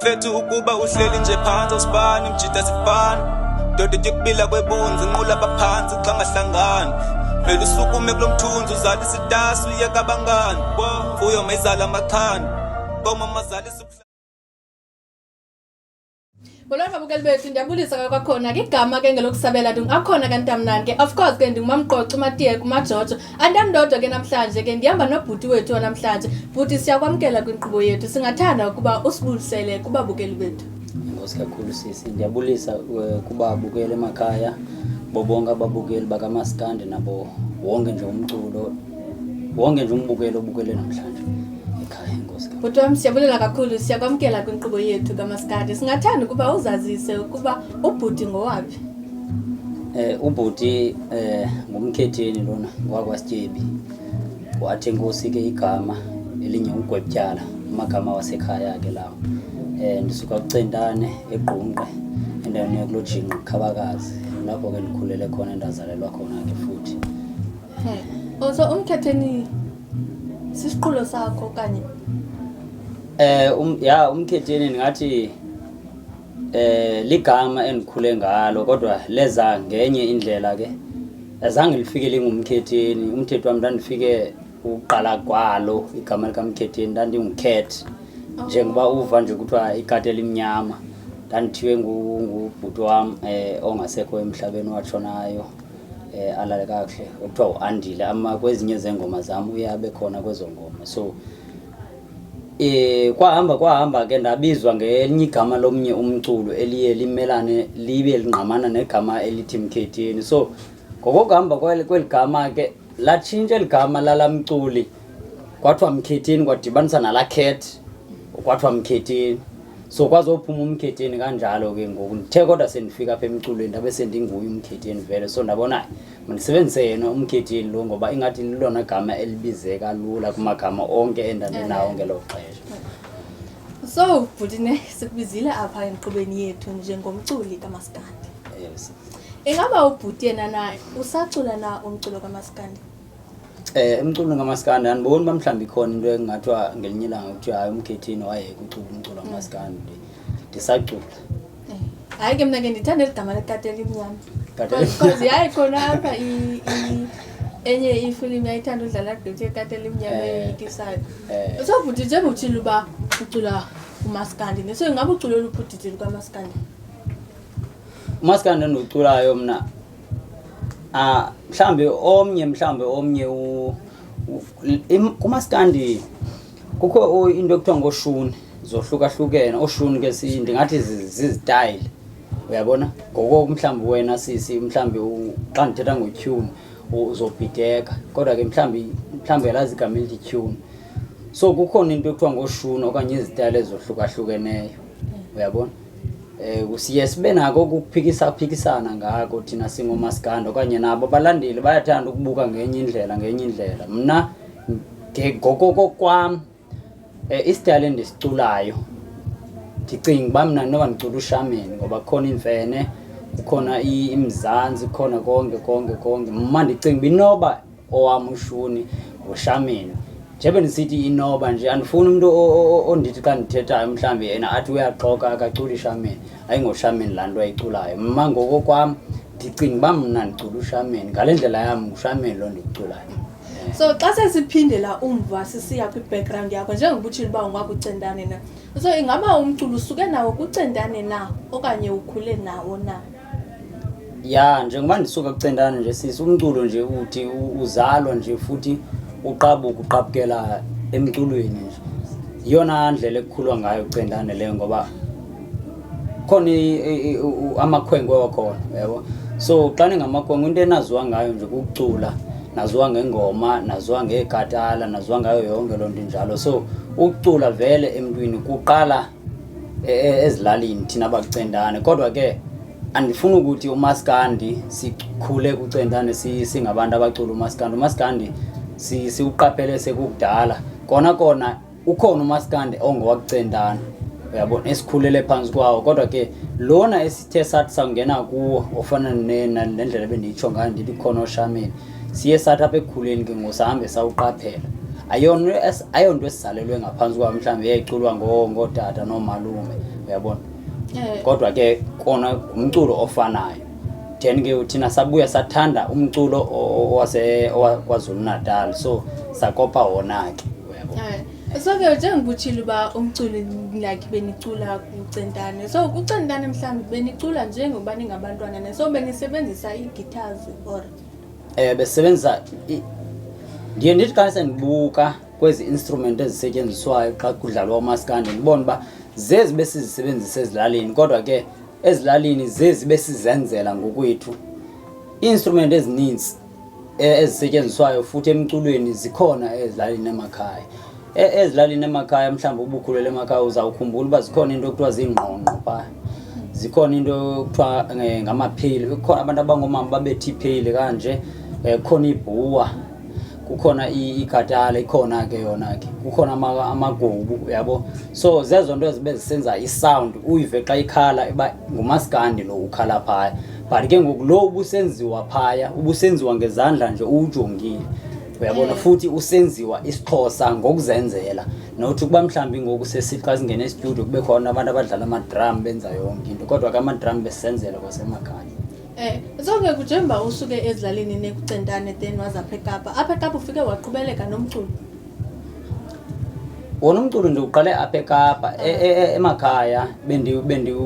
Mfethu ukuba uhleli nje phansi awusibani mjita sifana Doda tyukubila kwebunzi nqula baphansi xa ngahlangani Vele usukume kulomthunzi uzalisa itasi uyeka abangani Mfuyo mayizala amaxhani Koma mazalisa Molweni babukeli bethu, ndiyabulisa ke kwakhona ke igama ke ngelokusabela ndingakhona kantamnani ke of course ke ndingumamqoco umatiye kumajojo andandodwa ke namhlanje ke ndihamba nobhuti wethu wanamhlanje. Bhuti, siyakwamkela kwinkqubo yethu, singathanda ukuba usibulisele kubabukeli bethu. Enkosi kakhulu sisi, ndiyabulisa kubabukeli emakhaya, bo bonke ababukeli bakamaskandi nabo wonke nje umculo, wonke nje umbukeli obukele namhlanje ekhaya. Enkosi kakhulu. Bhuti wam, siyabulela kakhulu, siyakwamkela kwinkqubo yethu kamaskandi. Singathanda ukuba uzazise ukuba ubhuti ngowaphi. Ubhuti ngumkhetheni lona ngowakwaSityebi, wathi enkosi ke igama elinye uGwebutyala, amagama wasekhaya ke lawo. Ndisuka kuCentane eGqunqe, endaweni yakuloJingqi Khabakazi, lapho ke ndikhulele khona, ndazalelwa khona ke futhi. Oh, so umkhetheni sisiqulo sakho okanye? Ya, umkhetheni ndingathi ligama endikhule ngalo, kodwa leza ngenye indlela ke. Azange lifike lingumkhetheni. Umthetho wam ndandifike uqala kwalo igama likamkhetheni, ndandingukhet. Njengoba uva nje kuthiwa ikati elimnyama, ndandithiwe ngubhuti wam ongasekho emhlabeni watshonayo, alale kakuhle, okuthiwa uAndile. Ama kwezinye zeengoma zam uye abe khona kwezo ngoma. So kwahamba kwahamba ke ndabizwa ngelinye igama lomnye umculo eliye limelane libe lingqamana negama elithi Mkhetheni. So ngokokuhamba kweli gama ke latshintsha eli gama lalamculi, kwathiwa Mkhetheni, kwadibanisa nalaa cat, kwathiwa Mkhetheni. So kwazophuma uMkhetheni kanjalo ke ngoku. Ndithe kodwa sendifika apha emculweni ndabe sendinguye uMkhetheni vele. So ndabona mandisebenzise yena uMkhetheni lo, ngoba ingathi lilona gama elibizeka lula kumagama onke endandinawo ngelo xesha. So bhuti ne, sikubizile apha enkqubeni yethu njengomculi kamaskandi. Yes. Ingaba ubhuti yena na usacula na umculo kamaskandi? Umculo kamaskandi andiboni uba mhlawumbi ikhona into engathiwa ngelinye ilanga kuthiwa hayi uMkhetheni wayeka ucula umculo kamaskandi. Ndisacula. Hayi ke mna ke ndithanda eli gama lekati elimnyama. Kati elimnyama. Because yayikhona apha enye ifilimu yayithanda udlala gqithi yekati elimnyama eyoyikisayo. So bhuti, njengoba utshile uba ucula umaskandi ne, so ingaba ucula oluphi udidi lukamaskandi? Umaskandi endiwuculayo mna, mhlawumbi omnye, mhlawumbi omnye kumaskandi kukho into ekuthiwa ngoshuni, zohlukahlukene. Oshuni ke ndingathi zizitayile, uyabona? Ngoko mhlawumbi wena sisi, mhlawumbi xa ndithetha ngotyhuni uzobhideka, kodwa ke mhlawumbi uyalazi igama elithi tyhuni. So kukhona into ekuthiwa ngoshuni okanye izitayile ezohlukahlukeneyo, uyabona? Siye sibe nako ukuphikisa phikisana ngako thina singomaskandi, okanye nabo abalandeli bayathanda ukubuka ngenye indlela, ngenye indlela. Mna ngokokwam isitayile endisiculayo ndicinga uba mna noba ndicula ushameni, ngoba kukhona iimfene, kukhona imizantsi, kukhona konke konke konke. Mna ndicinga uba inoba owam ushuni ngushameni. Njebe ndisithi inoba nje, andifuni umntu ondithi xa ndithethayo mhlawumbi yena athi uyaxoka akaculi ishameni, ayingoshameni laa nto ayiculayo. Mna ngokokwam ndicinga uba mna ndicula ushameni ngale ndlela yam, ngushameni lo ndiwuculayo. So xa sesiphindela umva sisiya kwi-background yakho, njengoba utshile uba ungakuCentane na, so ingaba umculo usuke nawo kuCentane na okanye ukhule nawo na? Ya, njengoba ndisuka kuCentane nje sisi, umculo nje uthi uzalwa nje futhi uqabuka uqabukela emculweni nje. Yiyona ndlela ekukhulwa ngayo kuCentane leyo, ngoba khona amakhwenkwe wakhona, uyabo. So xa ningamakhwenkwe into enaziwa ngayo nje kukucula, naziwa ngengoma, naziwa ngeekatala, naziwa ngayo yonke loo nto injalo. So ukucula vele emntwini kuqala ezilalini thina bakuCentane. Kodwa ke andifuni ukuthi umaskandi sikhule kuCentane singabantu abacula umaskandi. Umaskandi siwuqaphele sekukudala. Kona kona ukhona umaskandi ongowakuCentane, uyabona, esikhulele phantsi kwawo. Kodwa ke lona esithe sathi sangena kuwo ofana nendlela ebendiyitsho ngayo ndithi khona oshameni, siye sathi apha ekukhuleni ke ngoku sahambe sawuqaphela. Ayonto esizalelwe ngaphantsi kwayo, mhlawumbi yayiculwa ngootata noomalume, uyabona. Kodwa ke kona ngumculo ofanayo. Then ke thina sabuya sathanda umculo owaKwaZulu Natal, so sakopa wona ke, uyabona. So ke njengoba utshilo uba umculo like benicula kuCentane, so kuCentane mhlawumbi benicula njengoba ningabantwana ne, so benisebenzisa ii-guitars or? Besebenzisa, ndiye ndithi xa sendibuka kwezi instrument ezisetyenziswayo xa kudlalwa umaskandi, ndibone uba zezi besizisebenzisa ezilalini, kodwa ke ezilalini zezi besizenzela ngokwethu. Ii-instrument ezininzi ezisetyenziswayo futhi emculweni zikhona ezilalini emakhaya. Ezilalini emakhaya, mhlawumbi ubukhulele emakhaya, uzawukhumbula uba zikhona into ekuthiwa ziingqongqo phaa, zikhona into ekuthiwa ngamapheli, kukhona abantu abangoomama babetha ipheli kanje, kukhona ibhuwa, kukhona ikatala, ikhona ke yona ke, kukhona amagubu, uyabo. So zezo nto ezibe zisenza isound, uyive xa ikhala uba ngumaskandi lo ukhala phaya. But ke ngoku lo ubusenziwa phaya ubusenziwa ngezandla nje uwujongile, uyabona. Futhi usenziwa isiXhosa ngokuzenzela, nothi ukuba mhlawumbi ngoku sesithi xa singena estudio kube khona abantu abadlala amadram benza yonke into, kodwa ke amadram besenzela kwasemakhaya. So ke njengoba usuke ezilalini nekuCentane, then waza apha eKapa, apha eKapa ufike waqhubeleka nomculo? Wona umculo ndiwuqale apha eKapa. Emakhaya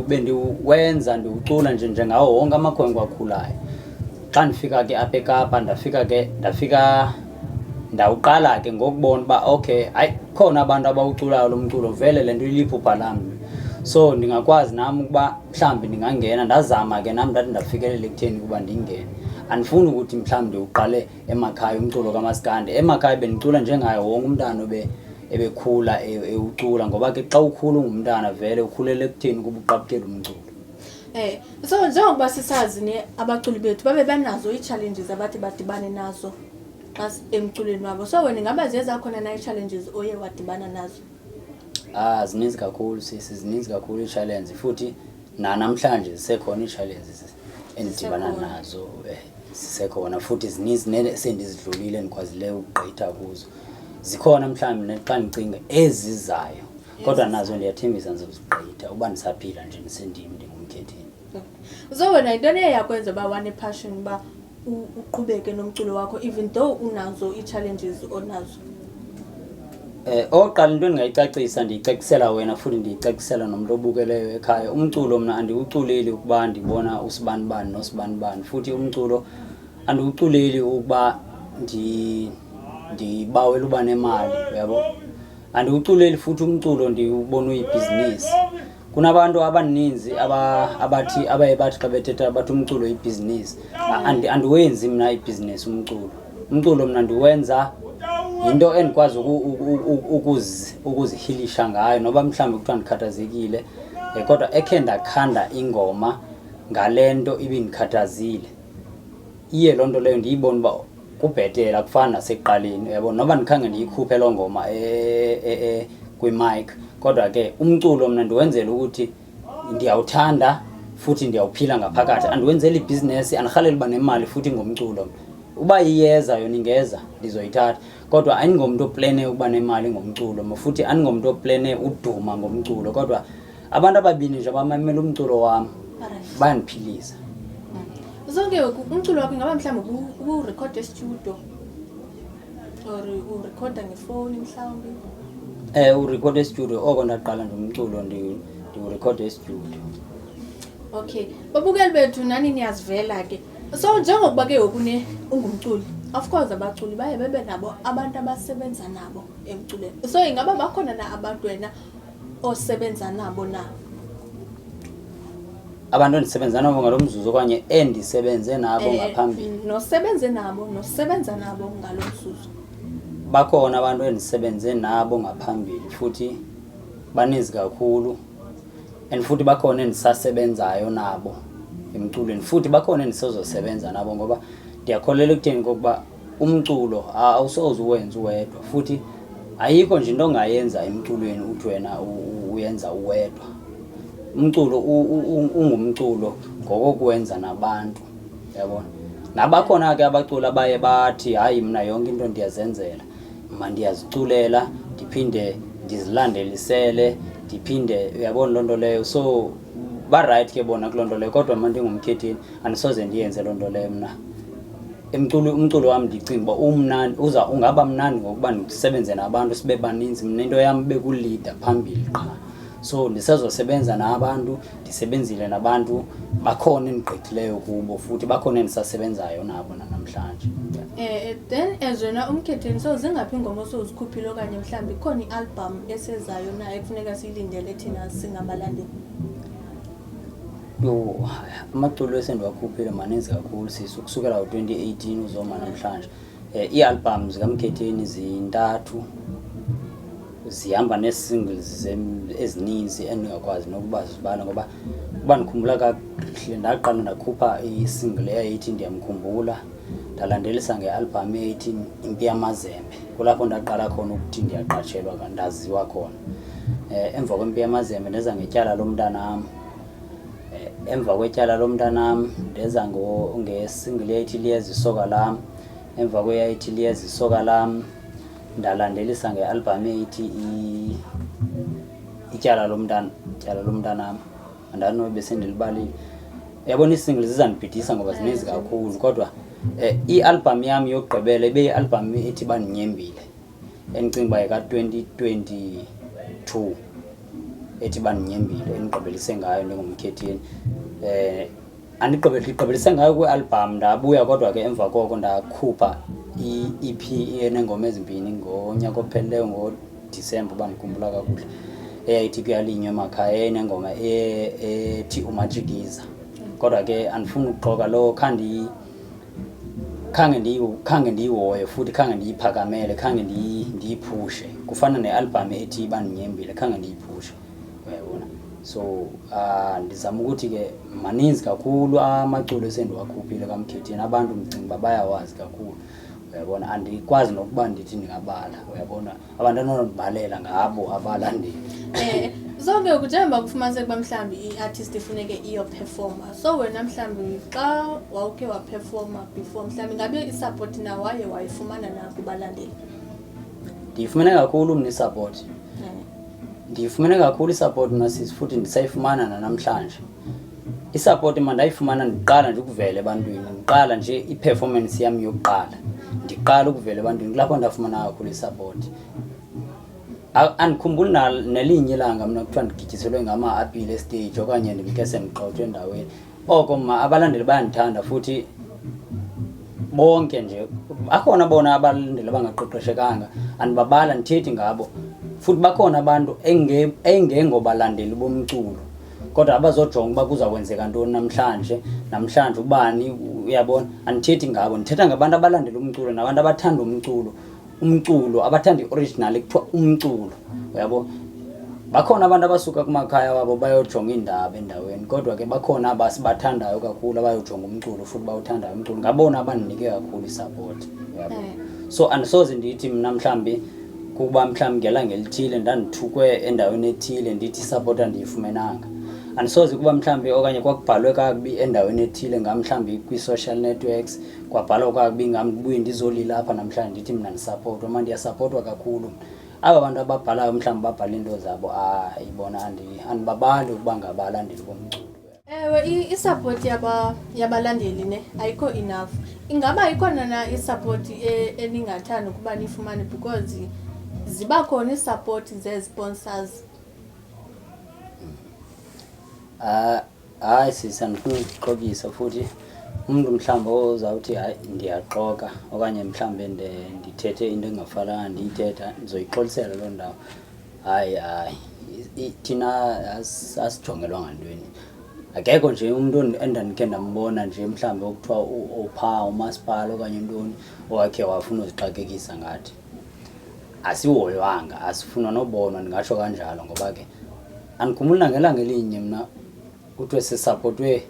bendiwenza, ndiwucula nje njengawo wonke amakhwenkwe akhulayo. Xa ndifika ke apha eKapa, ndafika ke ndafika ndawuqala ke ngokubona uba okay, hayi, khona abantu abawuculayo lo mculo, vele le nto iliphupha lam, so ndingakwazi nam ukuba mhlawumbi ndingangena. Ndazama ke nam, ndathi ndafikelela ekutheni ukuba ndingene. Andifuni ukuthi mhlawumbi ndiwuqale emakhaya umculo kamaskandi. Emakhaya bendicula njengaye wonke umntana ebekhula ewucula, ngoba ke xa ukhula ungumntana vele ukhulele ekutheni ukuba uqabukele umculo. So njengokuba sisazi ne, abaculi bethu babe banazo ii-challenges abathi badibane nazo xa emculweni wabo, so wena ingaba ziye zakhona na ii-challenges oye wadibana nazo? Ah, zininzi kakhulu sisi, zininzi kakhulu ii-challenge, futhi nanamhlanje zisekhona ii-challenges endidibana Zisekhona. nazo. Zisekhona futhi zininzi sendizidlulile, endikwazileyo ukugqitha kuzo. Zikhona mhlawumbi nexa ndicinga ezizayo, kodwa nazo ndiyathembisa ndizozigqitha uba ndisaphila nje, ndisendim, ndingumkhetheni. So wena yintoni eye yakwenza uba wane-passion uba uqhubeke nomculo wakho even though unazo ii-challenges onazo? Okokuqala into endingayicacisa, ndiyicacisela wena futhi ndiyicacisela nomntu obukeleyo ekhaya, umculo mna andiwuculeli ukuba ndibona usibanibani nosibanibani, futhi umculo andiwuculeli ukuba ndibawela uba nemali, uyabo. Andiwuculeli futhi umculo ndiwubona uyibhizinisi. Kunabantu abaninzi abathi abaye bathi xa bethetha bathi umculo yibhizinisi. Andiwenzi mna ibhizinisi umculo. Umculo mna ndiwenza yinto endikwazi ukuzihilisha ngayo, noba mhlawumbi kuthiwa ndikhathazekile, kodwa ekhe ndakhanda ingoma ngale nto ibindikhathazile, iye loo nto leyo ndiyibone uba kubhetele, akufani nasekuqaleni, uyabona. Noba ndikhange ndiyikhuphe loo ngoma kwi-mic, kodwa ke umculo mna ndiwenzela ukuthi ndiyawuthanda futhi ndiyawuphila ngaphakathi. Andiwenzeli ibhizinesi, andirhaleli uba nemali futhi ngomculo. Uba iyeza yona ingeza, ndizoyithatha, kodwa andingomntu oplene ukuba nemali ngomculo, futhi andingomntu oplene uduma ngomculo, kodwa abantu ababini nje abamamela umculo wam bayandiphilisa. So ke ngoku umculo wakho ingaba mhlawumbi uburekhoda estudio or urekhoda ngefowuni mhlawumbi? Urekhoda estudio. Oko ndaqala nje umculo ndiwurekhoda estudio. Okay, babukeli bethu, nani niyazivela ke. So njengokuba ke ngoku ne ungumculi, of course abaculi baye bebe nabo abantu abasebenza nabo emculweni, so ingaba bakhona na abantu wena osebenza nabo na? Abantu endisebenza nabo ngalo mzuzu okanye endisebenze nabo ngaphambili? Nosebenze nabo, nosebenza nabo ngalo mzuzu. Bakhona abantu endisebenze nabo ngaphambili, futhi baninzi kakhulu, and futhi bakhona endisasebenzayo nabo emculweni, futhi bakhona endisezosebenza nabo, ngoba ndiyakholelwa ekutheni kokuba umculo awusoze uwenze uwedwa, futhi ayikho nje into ongayenza emculweni uthi wena uyenza uwedwa. Umculo ungumculo ngokokuwenza nabantu, yabona. Nabakhona ke abaculi abaye bathi hayi, mna yonke into ndiyazenzela. Mna ndiyaziculela, ndiphinde ndizilandelisele, ndiphinde, uyabona loo nto leyo. So ba-right ke bona kuloo nto leyo, kodwa mna ndingumkhetheni andisoze ndiyenze loo nto leyo mna. Umculo wam ndicinga uba umnandi, uza ungaba mnandi ngokuba ndisebenze nabantu sibe baninzi. Mna into yam ibe kulida phambili qha. So ndisazosebenza nabantu, ndisebenzile nabantu, bakhona endigqithileyo kubo futhi bakhona endisasebenzayo nabo nanamhlanje. Then as wena umkhetheni, so zingaphi iingoma osowuzikhuphile okanye mhlawumbi ikhona i-album esezayo na ekufuneka siyilindele thina singabalandeli? Yho, amaculo esendiwakhuphile maninzi kakhulu sisi, ukusukela ngo-2018 uzoma namhlanje. Ii-album zikaMkhetheni zintathu, zihamba nee-singles ezininzi endingakwazi nokuba zibala, ngoba uba ndikhumbula kakuhle ndaqala ndakhupha i-single eyayithi Ndiyamkhumbula, ndalandelisa nge-album eyayithi Impi Yamazembe. Kulapho ndaqala khona ukuthi ndiyaqatshelwa, ndaziwa khona. Emva kwempi yamazembe ndeza ngetyala lomntanam. Emva kwetyala lomntanam ndeza nge-single eyayithi Liyeza Isoka Lam. Emva kweyayithi Liyeza Isoka Lam ndalandelisa nge-album eyayithi Ityala lomntana, Ityala lomntanam. Andanobe besendilibalile. Uyabona ii-singles zizandibhidisa ngoba zininzi kakhulu, kodwa i-album yam yokugqibela ibe yi-album ethi Bandinyembile, endicinga uba yeka-2022, ethi Bandinyembile, endigqibelise ngayo ndingumkhetheni. Ndigqibelise ngayo kwi-album, ndabuya kodwa ke emva koko ndakhupha i-EP eneengoma ezimbini ngonyaka ophelileyo ngoDisemba, uba ndikhumbula kakuhle, eyayithi Kuyalinywa Emakhaya, eyayinengoma ethi Umatshikiza. Kodwa ke andifuni ukuxoka, loo khange ndiyihoye futhi khange ndiyiphakamele, khange ndiyiphushe. Kufana ne-album ethi Bandinyembile, khange ndiyiphushe, uyayibona. So ndizama ukuthi ke maninzi kakhulu amaculo esendiwakhuphile kaMkhetheni, abantu ndicinga uba bayawazi kakhulu, uyabona. Andikwazi nokuba ndithi ndingabala, uyabona, abantu anondibalela ngabo abalandeli. So ke njengoba kufumaniseka uba mhlawumbi i-artist ifuneke iyophefoma, so wena mhlawumbi xa wawukhe waphefoma before, mhlawumbi ngabe i-support na waye wayifumana na kubalandeli? Ndiyifumene kakhulu mna i-support. Ndiyifumene kakhulu i-support mna sisi, futhi ndisayifumana nanamhlanje. I-support mna ndayifumana ndiqala nje ukuvela ebantwini, ndiqala nje i-performance yam yokuqala, ndiqala ukuvela ebantwini, kulapho ndafumana kakhulu i-support. Andikhumbuli nelinye ilanga mna kuthiwa ndigityiselwe ngama-apile estage okanye ndimke sendixothwe endaweni. Oko mna abalandeli bayandithanda futhi bonke nje. Bakhona bona abalandeli abangaqeqeshekanga, andibabala, andithethi ngabo. Futhi bakhona abantu engengobalandeli bomculo, kodwa abazojonga uba kuza kwenzeka ntoni namhlanje, namhlanje ubani, uyabona. Andithethi ngabo, ndithetha ngabantu abalandela umculo nabantu abathanda umculo, umculo abathanda i-original ekuthiwa umculo, uyabo. Bakhona abantu abasuka kumakhaya wabo bayojonga iindaba endaweni, kodwa ke bakhona abasibathandayo kakhulu abayojonga umculo futhi bawuthandayo umculo, ngabona abandinike kakhulu i-support, uyabo. So andisoze ndithi mna mhlawumbi kuba mhlawumbi ngelanga elithile ndandithukwe endaweni ethile ndithi i-support andiyifumenanga. Andisoze kuba mhlawumbi okanye kwakubhalwe kakubi endaweni ethile ngam, mhlawumbi kwii-social networks kwabhalwa kakubi ngam, ndibuye ndizolila apha namhlanje ndithi mna ndisapotwa. Mna ndiyasapotwa kakhulu. Aba bantu ababhalayo mhlawumbi babhala iinto zabo, hayi bona andibabali ukuba ngabalandeli bomculo. Ewe, i-support yabalandeli ne ayikho enough. Ingaba ikhona na i-support eningathanda ukuba niyifumane, because ziba khona ii-support zee-sponsors? Hayi sisi, andifuni ukuxokisa, futhi umntu mhlawumbi ozawuthi hayi ndiyaxoka okanye mhlawumbi ndithethe into engafanelanga ndiyithetha, ndizoyixolisela loo ndawo. Hayi, hayi, thina asijongelwanga ntweni. Akekho nje umntu endandikhe ndambona nje mhlawumbi okuthiwa ophaa umasipala okanye ntoni owakhe wafuna uzixakekisa ngathi. Asihoywanga, asifunwa nobonwa, ndingatsho kanjalo, ngoba ke andikhumbuli nangelanga elinye mna kuthiwe sisapotwe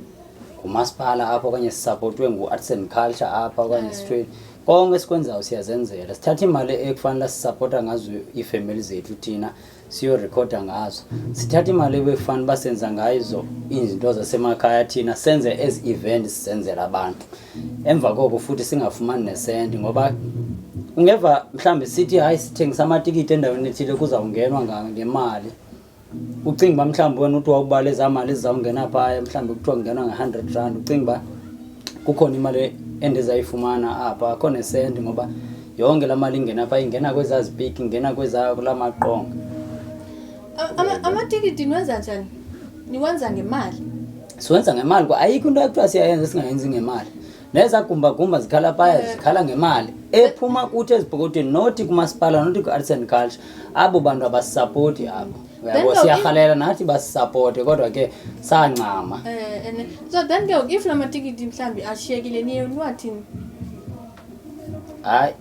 ngumasipala apha okanye sisapotwe ngu-Arts and Culture apha okanye sithweni. Konke esikwenzayo siyazenzela, sithatha imali ekufanele sisapota ngazo iifemeli zethu thina siyorekhoda ngazo, sithatha imali ebekufanele uba senza ngazo izinto zasemakhaya thina senze ezi event sizenzela abantu. Emva koko futhi singafumani nesenti, ngoba Ungeva mhlawumbi sithi hayi sithengisa amatikiti endaweni ethile kuzawungenwa ngemali. Ucinga uba mhlawumbi wena uthi wawubala ezaa mali zizawungena phaya, mhlawumbi kuthiwa kungenwa nge-hundred rand, ucinga uba kukhona imali endizayifumana apha, akho nesenti, ngoba yonke laa mali ingena phaa ingena kwezaa zipiki, ingena kwezaa kulaa maqonga. Amatikiti niwenza njani? Niwenza ngemali? Siwenza ngemali kwa ayikho into ekuthiwa siyayenza singayenzi ngemali. Nezaa gumbagumba zikhala phaya zikhala ngemali ephuma kuthi ezipokotweni, nothi kumasipala, nothi kwi-arts and culture. Abo bantu abasisapoti abo, uyabo. Then Siyarhalela nathi basisapote, kodwa ke sancama. And so then ke ngoku if la matikiti mhlawumbi ashiyekile, niye niwathini? Hayi,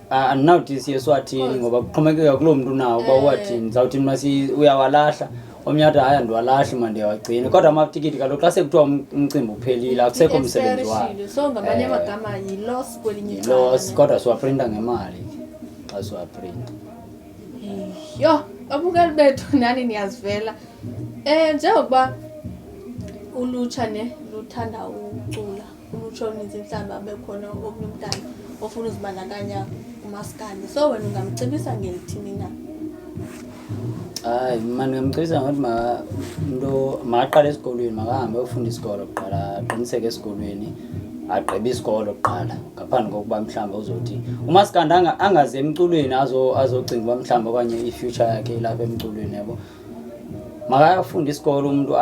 andinawuthi siye siwathini, ngoba kuxhomekeka kuloo mntu unawo uba uwathini. Ndizawuthi mna uyawalahla, omnye athi hayi andiwalahli mna, ndiyawagcina. Kodwa amatikiti kaloku xa sekuthiwa umcimbi uphelile, akusekho msebenzi wawo. Expired. So ngamanye amagama yi-loss kwelinye yi-loss icala. Kodwa siwaprinta ngemali xa siwaprinta. Yho, babukeli bethu, nani niyazivela. Njengokuba ulutsha ne luthanda ucula, ulutsha oluninzi, mhlawumbi abe khona omnye umntana ofuna uzibandakanya kumaskandi, so wena ungamcebisa ngelithini na? Hayi, mna ndingamcebisa ngokuthi umntu makaqale esikolweni, makahambe ayofunda isikolo kuqala, aqiniseke esikolweni, agqibe isikolo kuqala ngaphambi kokuba mhlawumbi uzothi umaskandi angaze emculweni azocinga uba mhlawumbi okanye i-future yakhe ilapha emculweni, yabo. Makayofunda isikolo umntu,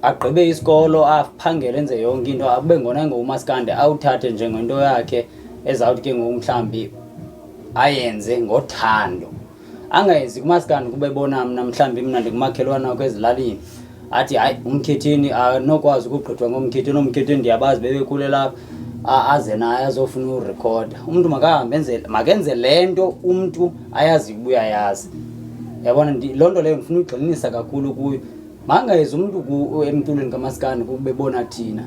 agqibe isikolo, aphangele, enze yonke into, abe ngona ngomaskandi awuthathe njengento yakhe ezawuthi ke ngoku mhlawumbi ayenze ngothando. Angayenzi kumaskandi kube bona mna mhlawumbi mna ndingumakhelwane wakho ezilalini, athi hayi umkhethini anokwazi ukugqithwa ngomkhethini, omkhethini ndiyabazi bebekhulela apha, aze naye azofuna urekhoda. Umntu makahambe enze, makenze le nto umntu ayaziyo uba uyayazi, yabona. Loo nto leyo ndifuna uyigxininisa kakhulu kuyo. Makangezi umntu emculweni kamaskandi kuba ebona thina,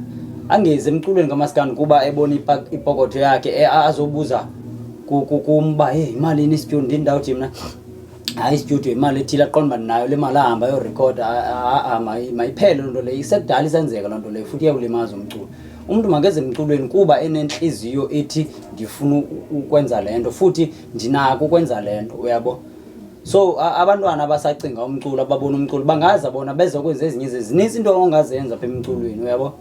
angezi emculweni kamaskandi kuba ebona ipokotho yakhe, azobuza kum uba heyi imalini istudio, ndindawuthi mna hayi istudio imali ethile, aqonde uba ndinayo le mali, ahambe ayorekhoda. Mayiphele loo nto leyo, isekudala isenzeka loo nto leyo, futhi iyawulimaza umculo. Umntu makeze emculweni kuba enentliziyo ethi ndifuna ukwenza le nto futhi ndinako ukwenza le nto, uyabo. So abantwana abasacinga umculo, ababona umculo, bangaza bona bezokwenza ezinye izinto. Zinintsi into ongazenza apha emculweni, uyabo.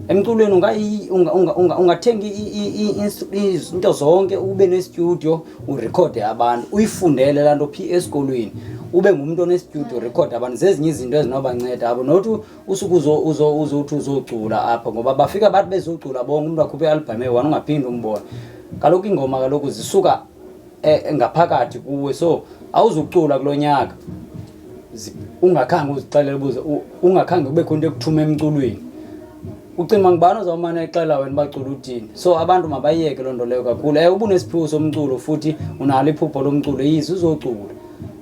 Emculweni ungathenga izinto zonke, ube nestudio, urekhode abantu, uyifundele laa nto phi esikolweni, ube ngumntu onestudio, urekhode abantu. Zezinye izinto ezinobanceda abo, nothi usuke uzothi uzocula apha, ngoba bafika bathi bezocula bonke, umntu akhuphe i-album eyi-one ungaphindi umbone. Kaloku iingoma kaloku zisuka ngaphakathi kuwe, so awuzucula kulo nyaka ungakhange uzixelele, ubuze, ungakhange kubekho into ekuthuma emculweni. Ucinga ngubani ozawumane exela wena uba cula uthini? So abantu mabayiyeke loo nto leyo kakhulu. Uba unesiphiwo somculo futhi unalo iphupho lomculo, yize uzocula.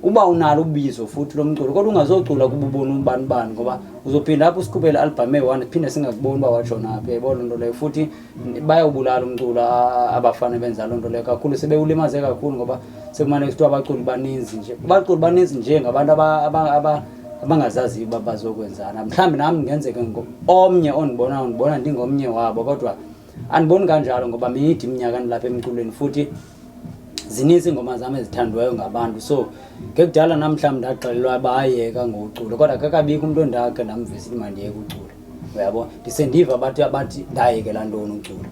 Uba unalo ubizo futhi lomculo, kodwa ungazocula kuba ubona ubani bani, ngoba uzophinda apho usikhuphele i-album eyi-one, siphinde singakuboni uba watshona phi, uyayibona loo nto leyo. Futhi bayawubulala umculo abafana benza loo nto leyo kakhulu, sebewulimaze kakhulu, ngoba sekumane kuthiwa abaculi baninzi nje. Abaculi baninzi nje ngabantu abangazaziyo uba bazokwenzana. Mhlawumbi nam ndingenzeke omnye ondibonayo, ndibona ndingomnye wabo, kodwa andiboni kanjalo, ngoba mide iminyaka ndilapha emculweni futhi zininzi iingoma zam ezithandiweyo ngabantu. So ngekudala nam mhlawumbi ndaxelelwa uba ayeka ngokucula, kodwa kakabikho umntu ondakhe ndamvisa ukuthi mandiyeke ucula, uyabo. Ndisendiva bathi ndayekela ntoni ucula,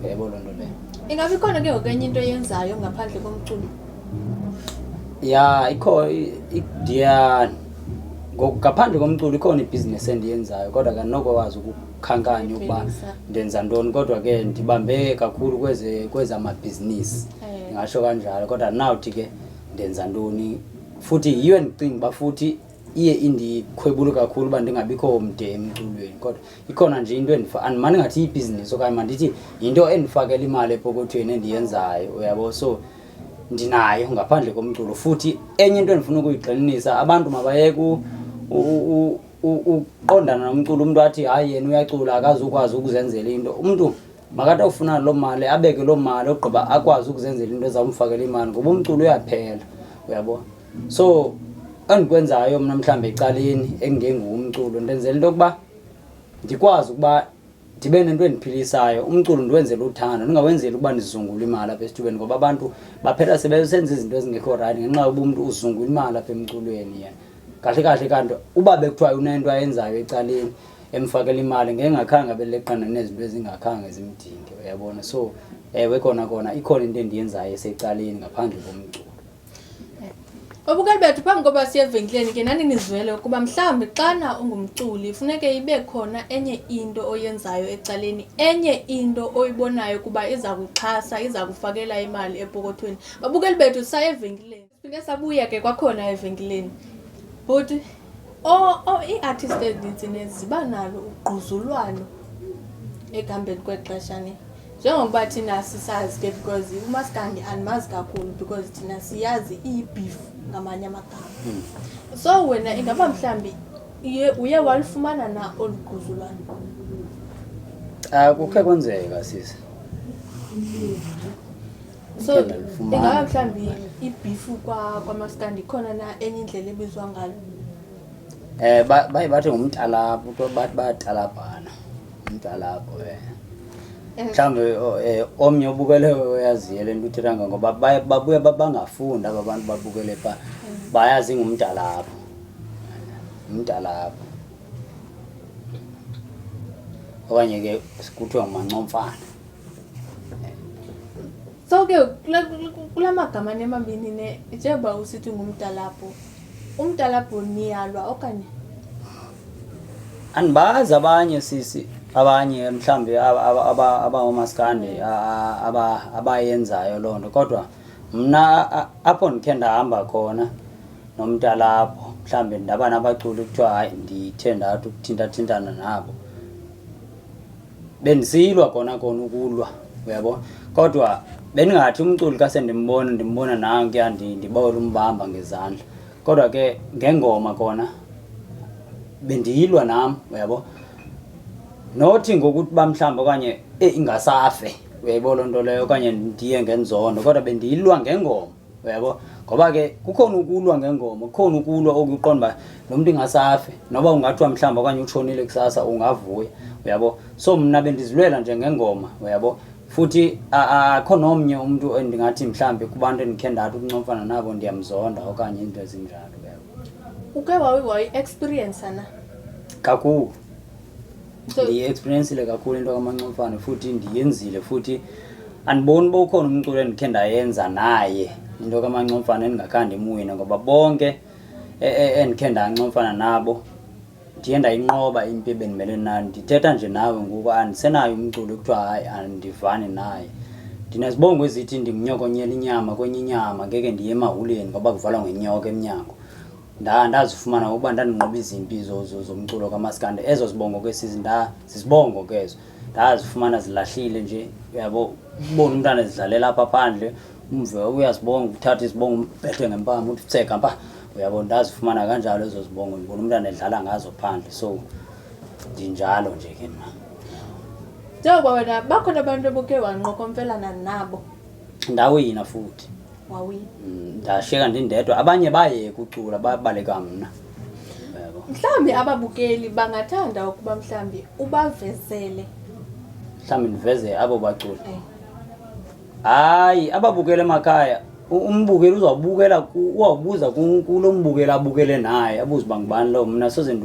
uyayibona loo nto leyo. Ingaba ikhona ke ngoku enye into oyenzayo ngaphandle komculo? Ya, ikho, ngoku ngaphandle komculo ikhona ibhizinesi endiyenzayo, kodwa ke andinokwazi ukukhankanya ukuba Uyivelisa. ndenza ntoni, kodwa ke ndibambe kakhulu kwezamabhizinisi, ndingatsho kanjalo, kodwa andinawuthi ke ndenza ntoni. Futhi yiyo endicinga uba futhi iye indikhwebule kakhulu uba ndingabikho mde emculweni, kodwa ikhona nje into andimane ngathi iyibhizinisi okanye mandithi yinto endifakela imali epokothweni endiyenzayo, uyabo. So ndinayo ngaphandle komculo. Futhi enye into endifuna ukuyigxininisa, abantu mabayeke uqondana nomculo, umntu athi hayi yena uyacula akazukwazi ukuzenzela into. Umntu makathi awufuna loo mali, abeke loo mali, ogqiba akwazi ukuzenzela into ezawumfakela imali, ngoba umculo uyaphela, uyabo. So endikwenzayo mna mhlawumbi ecaleni ekungenguwo umculo, ndenzela into yokuba ndikwazi ukuba Ndibe nento endiphilisayo. Umculo ndiwenzela uthando, ndingawenzeli ukuba ndizungule imali apha esithubeni, ngoba abantu baphela sebesenza izinto ezingekho right ngenxa yoba umntu uzungula imali apha emculweni yena. Kahle kahle kanti uba bekuthiwa unento ayenzayo ecaleni emfakela imali, ngengakhange abeleqana nezinto ezingakhange zimdinge, uyabona. So ewe kona kona ikhona into endiyenzayo esecaleni ngaphandle komculo. Babukeli bethu, phambi koba siye evenkileni ke nani nizwele ukuba mhlawumbi xana ungumculi funeke ibe khona enye into oyenzayo ecaleni, enye into oyibonayo ukuba iza kuxhasa, iza kufakela imali epokothweni. Babukeli bethu, saya evenkileni. Siphinde sabuya ke kwakhona evenkileni. Bhuti, ii-artist ezinintsi ne ziba nalo ugquzulwano ekuhambeni kwexesha ne. Njengokuba thina sisazi ke, because umaskandi andimazi kakhulu, because thina siyazi iyi-beef ngamanye amagama. So wena ingaba mhlawumbi uye walufumana na olu gquzulwano? Ah, kukhe kwenzeka sisi. So Ndikhe ndalufumana. ingaba mhlawumbi i-beef kwamaskandi ikhona na enye indlela ebizwa ngalo? Baye bathi ngumtalapho, kuthiwa bathi bayatalabhana. Umtalapho, eh. Mhlawumbi omnye obukele oyaziyo le nto uthetha ngayo, ngoba babuye bangafundi aba bantu babukele phaa. Bayazi ngumtalapho. Umtalapho. Okanye ke kuthiwa ngumancomfana. So ke kula magama nemabini ne, njengoba usithi ngumtalapho, umtalapho niyalwa okanye? Andibazi abanye sisi, abanye mhlawumbi abangomaskandi abayenzayo loo nto, kodwa mna apho ndikhe ndahamba khona nomtalapho, mhlawumbi ndaba nabaculi kuthiwa hayi ndithe ndathi ukuthintathintana nabo, bendisilwa kona kona ukulwa, uyabo. Kodwa bendingathi umculi xa sendimbona, ndimbona nankuya ndibawela umbamba ngezandla, kodwa ke ngengoma kona bendiyilwa nam, uyabo. Nothi ngokuthi uba mhlawumbi okanye ingasafe, uyayibona loo nto leyo, okanye ndiye ngenzondo, kodwa bendiyilwa ngengoma, uyabo. Ngoba ke kukhona ukulwa ngengoma, kukhona ukulwa okuqonda uba lo mntu ingasafe, noba ungathiwa mhlawumbi okanye utshonile kusasa ungavuya, uyabo. So mna bendizilwela nje ngengoma, uyabo. Futhi akho nomnye umntu endingathi mhlawumbi kubantu endikhe ndathi ukuncomfana nabo ndiyamzonda okanye iinto ezinjalo, uyabo. Uke wayi-experience na? Kakhulu. So Ndiyi-experiencile kakhulu into kamancomfane, futhi ndiyenzile, futhi andiboni uba ukhona umculo endikhe ndayenza naye into kamancomfane endingakhange ndimwine, ngoba bonke endikhe ndancomfana nabo ndiye ndayinqoba impi ebendimele nayo. Ndithetha nje nawe ngoku andisenayo umculo ekuthiwa hayi andivani naye. Ndinezibongo ezithi ndimnyokonyela inyama kwenye inyama, ngeke ndiye emahuleni ngoba kuvalwa ngenyoka emnyango. Ndazifumana ngokuba ndandinqoba izimpi zomculo kamaskandi. Ezo zibongo ke zizibongo ke ezo. Ndazifumana zilahlile nje, uyabo, ubone umntana ezidlalela apha phandle, umve uyazibonga, uthatha izibongo umbethe ngempama uthi tseka mpa, uyabo. Ndazifumana kanjalo ezo zibongo, ndibona umntana edlala ngazo phandle. So ndinjalo nje ke mna. Njengoba wena bakhona abantu obuke wanqokomfelana nabo? Ndawina futhi. Wawina. Ndashiyeka ndindedwa, abanye baye kucula babaleka mna. Yabo. Mhlawumbi ababukeli bangathanda ukuba mhlawumbi ubavezele. Mhlawumbi ndiveze abo baculi. Hayi, ababukeli emakhaya, umbukeli uzawubukela uzawubuza kulo mbukeli abukele naye, abuze uba ngubani lo. Mna soze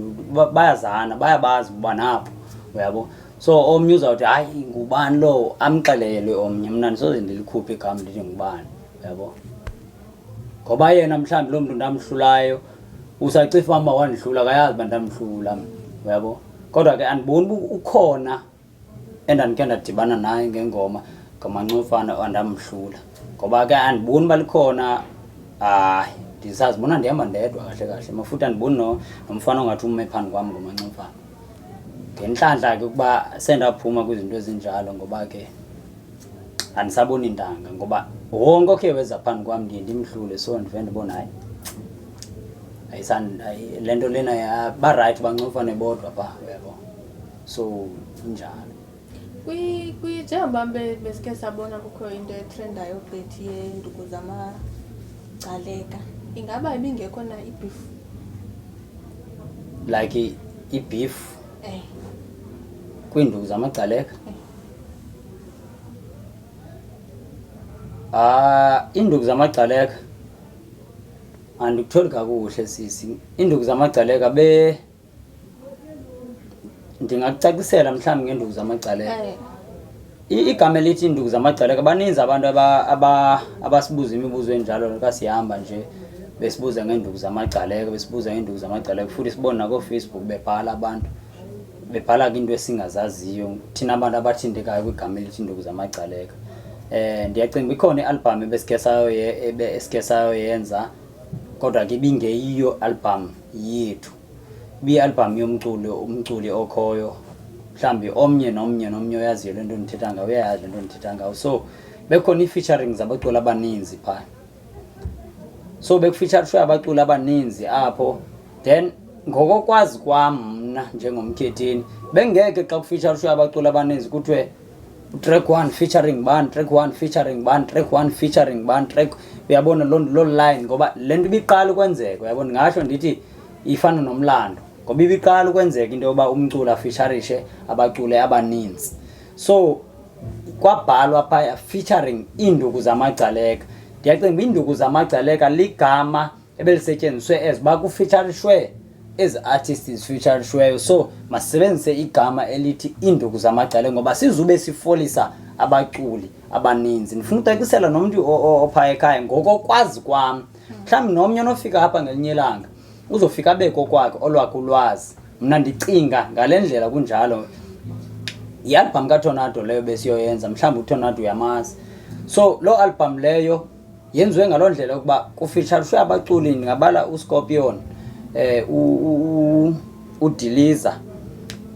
bayazana, bayabazi uba napho, uyabo. So omnye uzawuthi hayi ngubani lo, amxelele omnye. Mna ndisoze ndilikhuphe igama ndithi ngubani, uyabo. Ngoba yena mhlawumbi loo mntu ndamhlulayo usacifa uba wandihlula, akayazi uba ndamhlula mna, uyabo. Kodwa ke andiboni uba ukhona endandikhe ndadibana naye ngengoma ngamancofana andamhlula, ngoba ke andiboni uba likhona. Hayi, ndisazibona ndihamba ndedwa kahle kahle, mafuthi andiboni nomfana ongathi ume phambi kwam ngomancofana. Ngenhlanhla ke ukuba sendaphuma kwizinto ezinjalo, ngoba ke andisaboni ntanga, ngoba wonke okhe weza phambi kwam ndiye ndimhlule. So ndive ndibona hayi, le nto lena barayithi bancofane bodwa phaa, uyabo. So injalo. Njengoba besikhe sabona kukho into etrendayo gqithi yeenduku zamagcaleka, ingaba ibingekho na i-beef? Like i-beef? Kwiinduku zamaGcaleka? Ah, iinduku zamaGcaleka andikutholi kakuhle sisi. Iinduku zamaGcaleka be ndingakucacisela mhlawumbi ngeenduku zamaGcaleka. Igama elithi iinduku zamaGcaleka, baninzi abantu abasibuza imibuzo enjalo xa sihamba nje, besibuza ngeenduku zamaGcaleka, besibuza ngeenduku zamaGcaleka, futhi sibone nakooFacebook bebhala abantu, bebhala ke into esingazaziyo thina abantu abathintekayo kwigama elithi iinduku zamaGcaleka. Ndiyacinga uba ikhona i-album ebesikhe esikhe sayoyenza, kodwa ke ibingeyiyo album yethu, ibiyi-album yomculi, umculi okhoyo, mhlawumbi omnye nomnye nomnye oyaziyo le nto ndithetha ngayo uyayazi le nto ndithetha ngayo. So bekhona ii-featuring zabaculi abaninzi phaa, so bekufeaturishwe abaculi abaninzi apho. Then ngokokwazi kwam mna njengomkhetheni, bengeke xa kufeaturishwe abaculi abaninzi kuthiwe track 1 featuring bani, track 1 featuring bani, track 1 featuring bani, track, uyabona loo line, ngoba le nto ibiqala ukwenzeka, uyabona. Ndingatsho ndithi ifana nomlando, ngoba ibiqala ukwenzeka into yoba umculi afeaturishe abaculi abaninzi. So kwabhalwa phaya featuring iinduku zamaGcaleka. Ndiyacinga uba iinduku zamaGcaleka ligama ebelisetyenziswe as uba kufeaturishwe ezi artists zifeaturishweyo, so masisebenzise igama elithi iinduku zamaGcaleka ngoba sizube sifolisa abaculi abaninzi. Ndifuna ucacisela nomntu ophaa ekhaya ngokokwazi kwam, mhlawumbi nomnye onofika apha ngelinye ilanga uzofika abe kokwakhe olwakhe ulwazi. Mna ndicinga ngale ndlela kunjalo, yi-album kaTornado leyo besiyoyenza, mhlawumbi uTornado uyamazi. So loo album leyo yenziwe ngaloo ndlela yokuba kufeaturishwe abaculi, ndingabala uScorpion, uDiliza,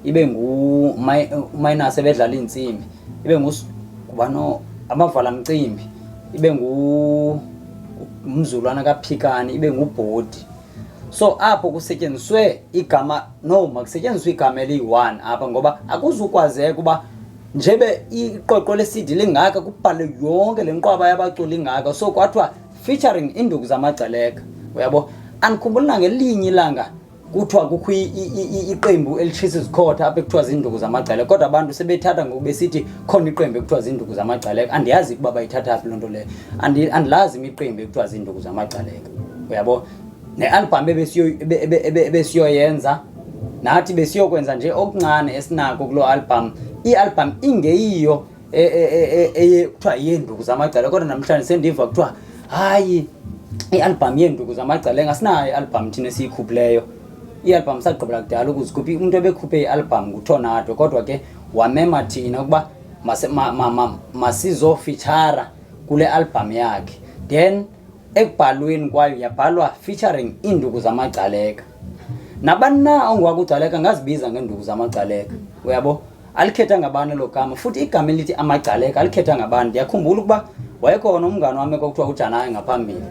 ibe nguMinus ebedlala iintsimbi, ibe ngubani amavala mcimbi, ibe ngumzulwana kaPhikani, ibe nguBhodi. So apho kusetyenziswe igama, no, makusetyenziswe igama eliyi-1 apha, ngoba akuzukwazeka uba njebe iqoqo le-CD lingaka kubhalwe yonke le nqwaba yabaculi ingaka. So kwathiwa featuring iinduku zamaGcaleka, uyabo. Andikhumbuli nangelinye ilanga kuthiwa kukho iqembu elitshisa izikhotha apha ekuthiwa ziinduku zamaGcaleka, kodwa abantu sebethatha ngoku besithi khona iqembu ekuthiwa ziinduku zamaGcaleka. Andiyazi ukuba bayithatha phi loo nto leyo, andilazi imiqembu ekuthiwa ziinduku zamaGcaleka, uyabo. Ne-album ebesiyoyenza nathi besiyokwenza nje okuncane esinako kuloo album, i-album ingeyiyo eye kuthiwa yeenduku zamaGcaleka, kodwa namhlanje sendiva kuthiwa hayi i-album yeenduku zamaGcaleka. Asinayo i-album thina esiyikhuphileyo, i-album sagqibela kudala ukuzikhupha. Umntu ebekhuphe i-album nguTornado, kodwa ke wamema thina ukuba masizofeatura kule album yakhe. Then ekubhalweni kwayo yabhalwa featuring iinduku zamaGcaleka. Nabani na ongowakugcaleka ngazibiza ngeenduku zamaGcaleka, uyabo. Alikhetha ngabani elo gama, futhi igama elithi amaGcaleka alikhetha ngabani. Ndiyakhumbula ukuba wayekhona umngane wam ekwakuthiwa uJanayi ngaphambili,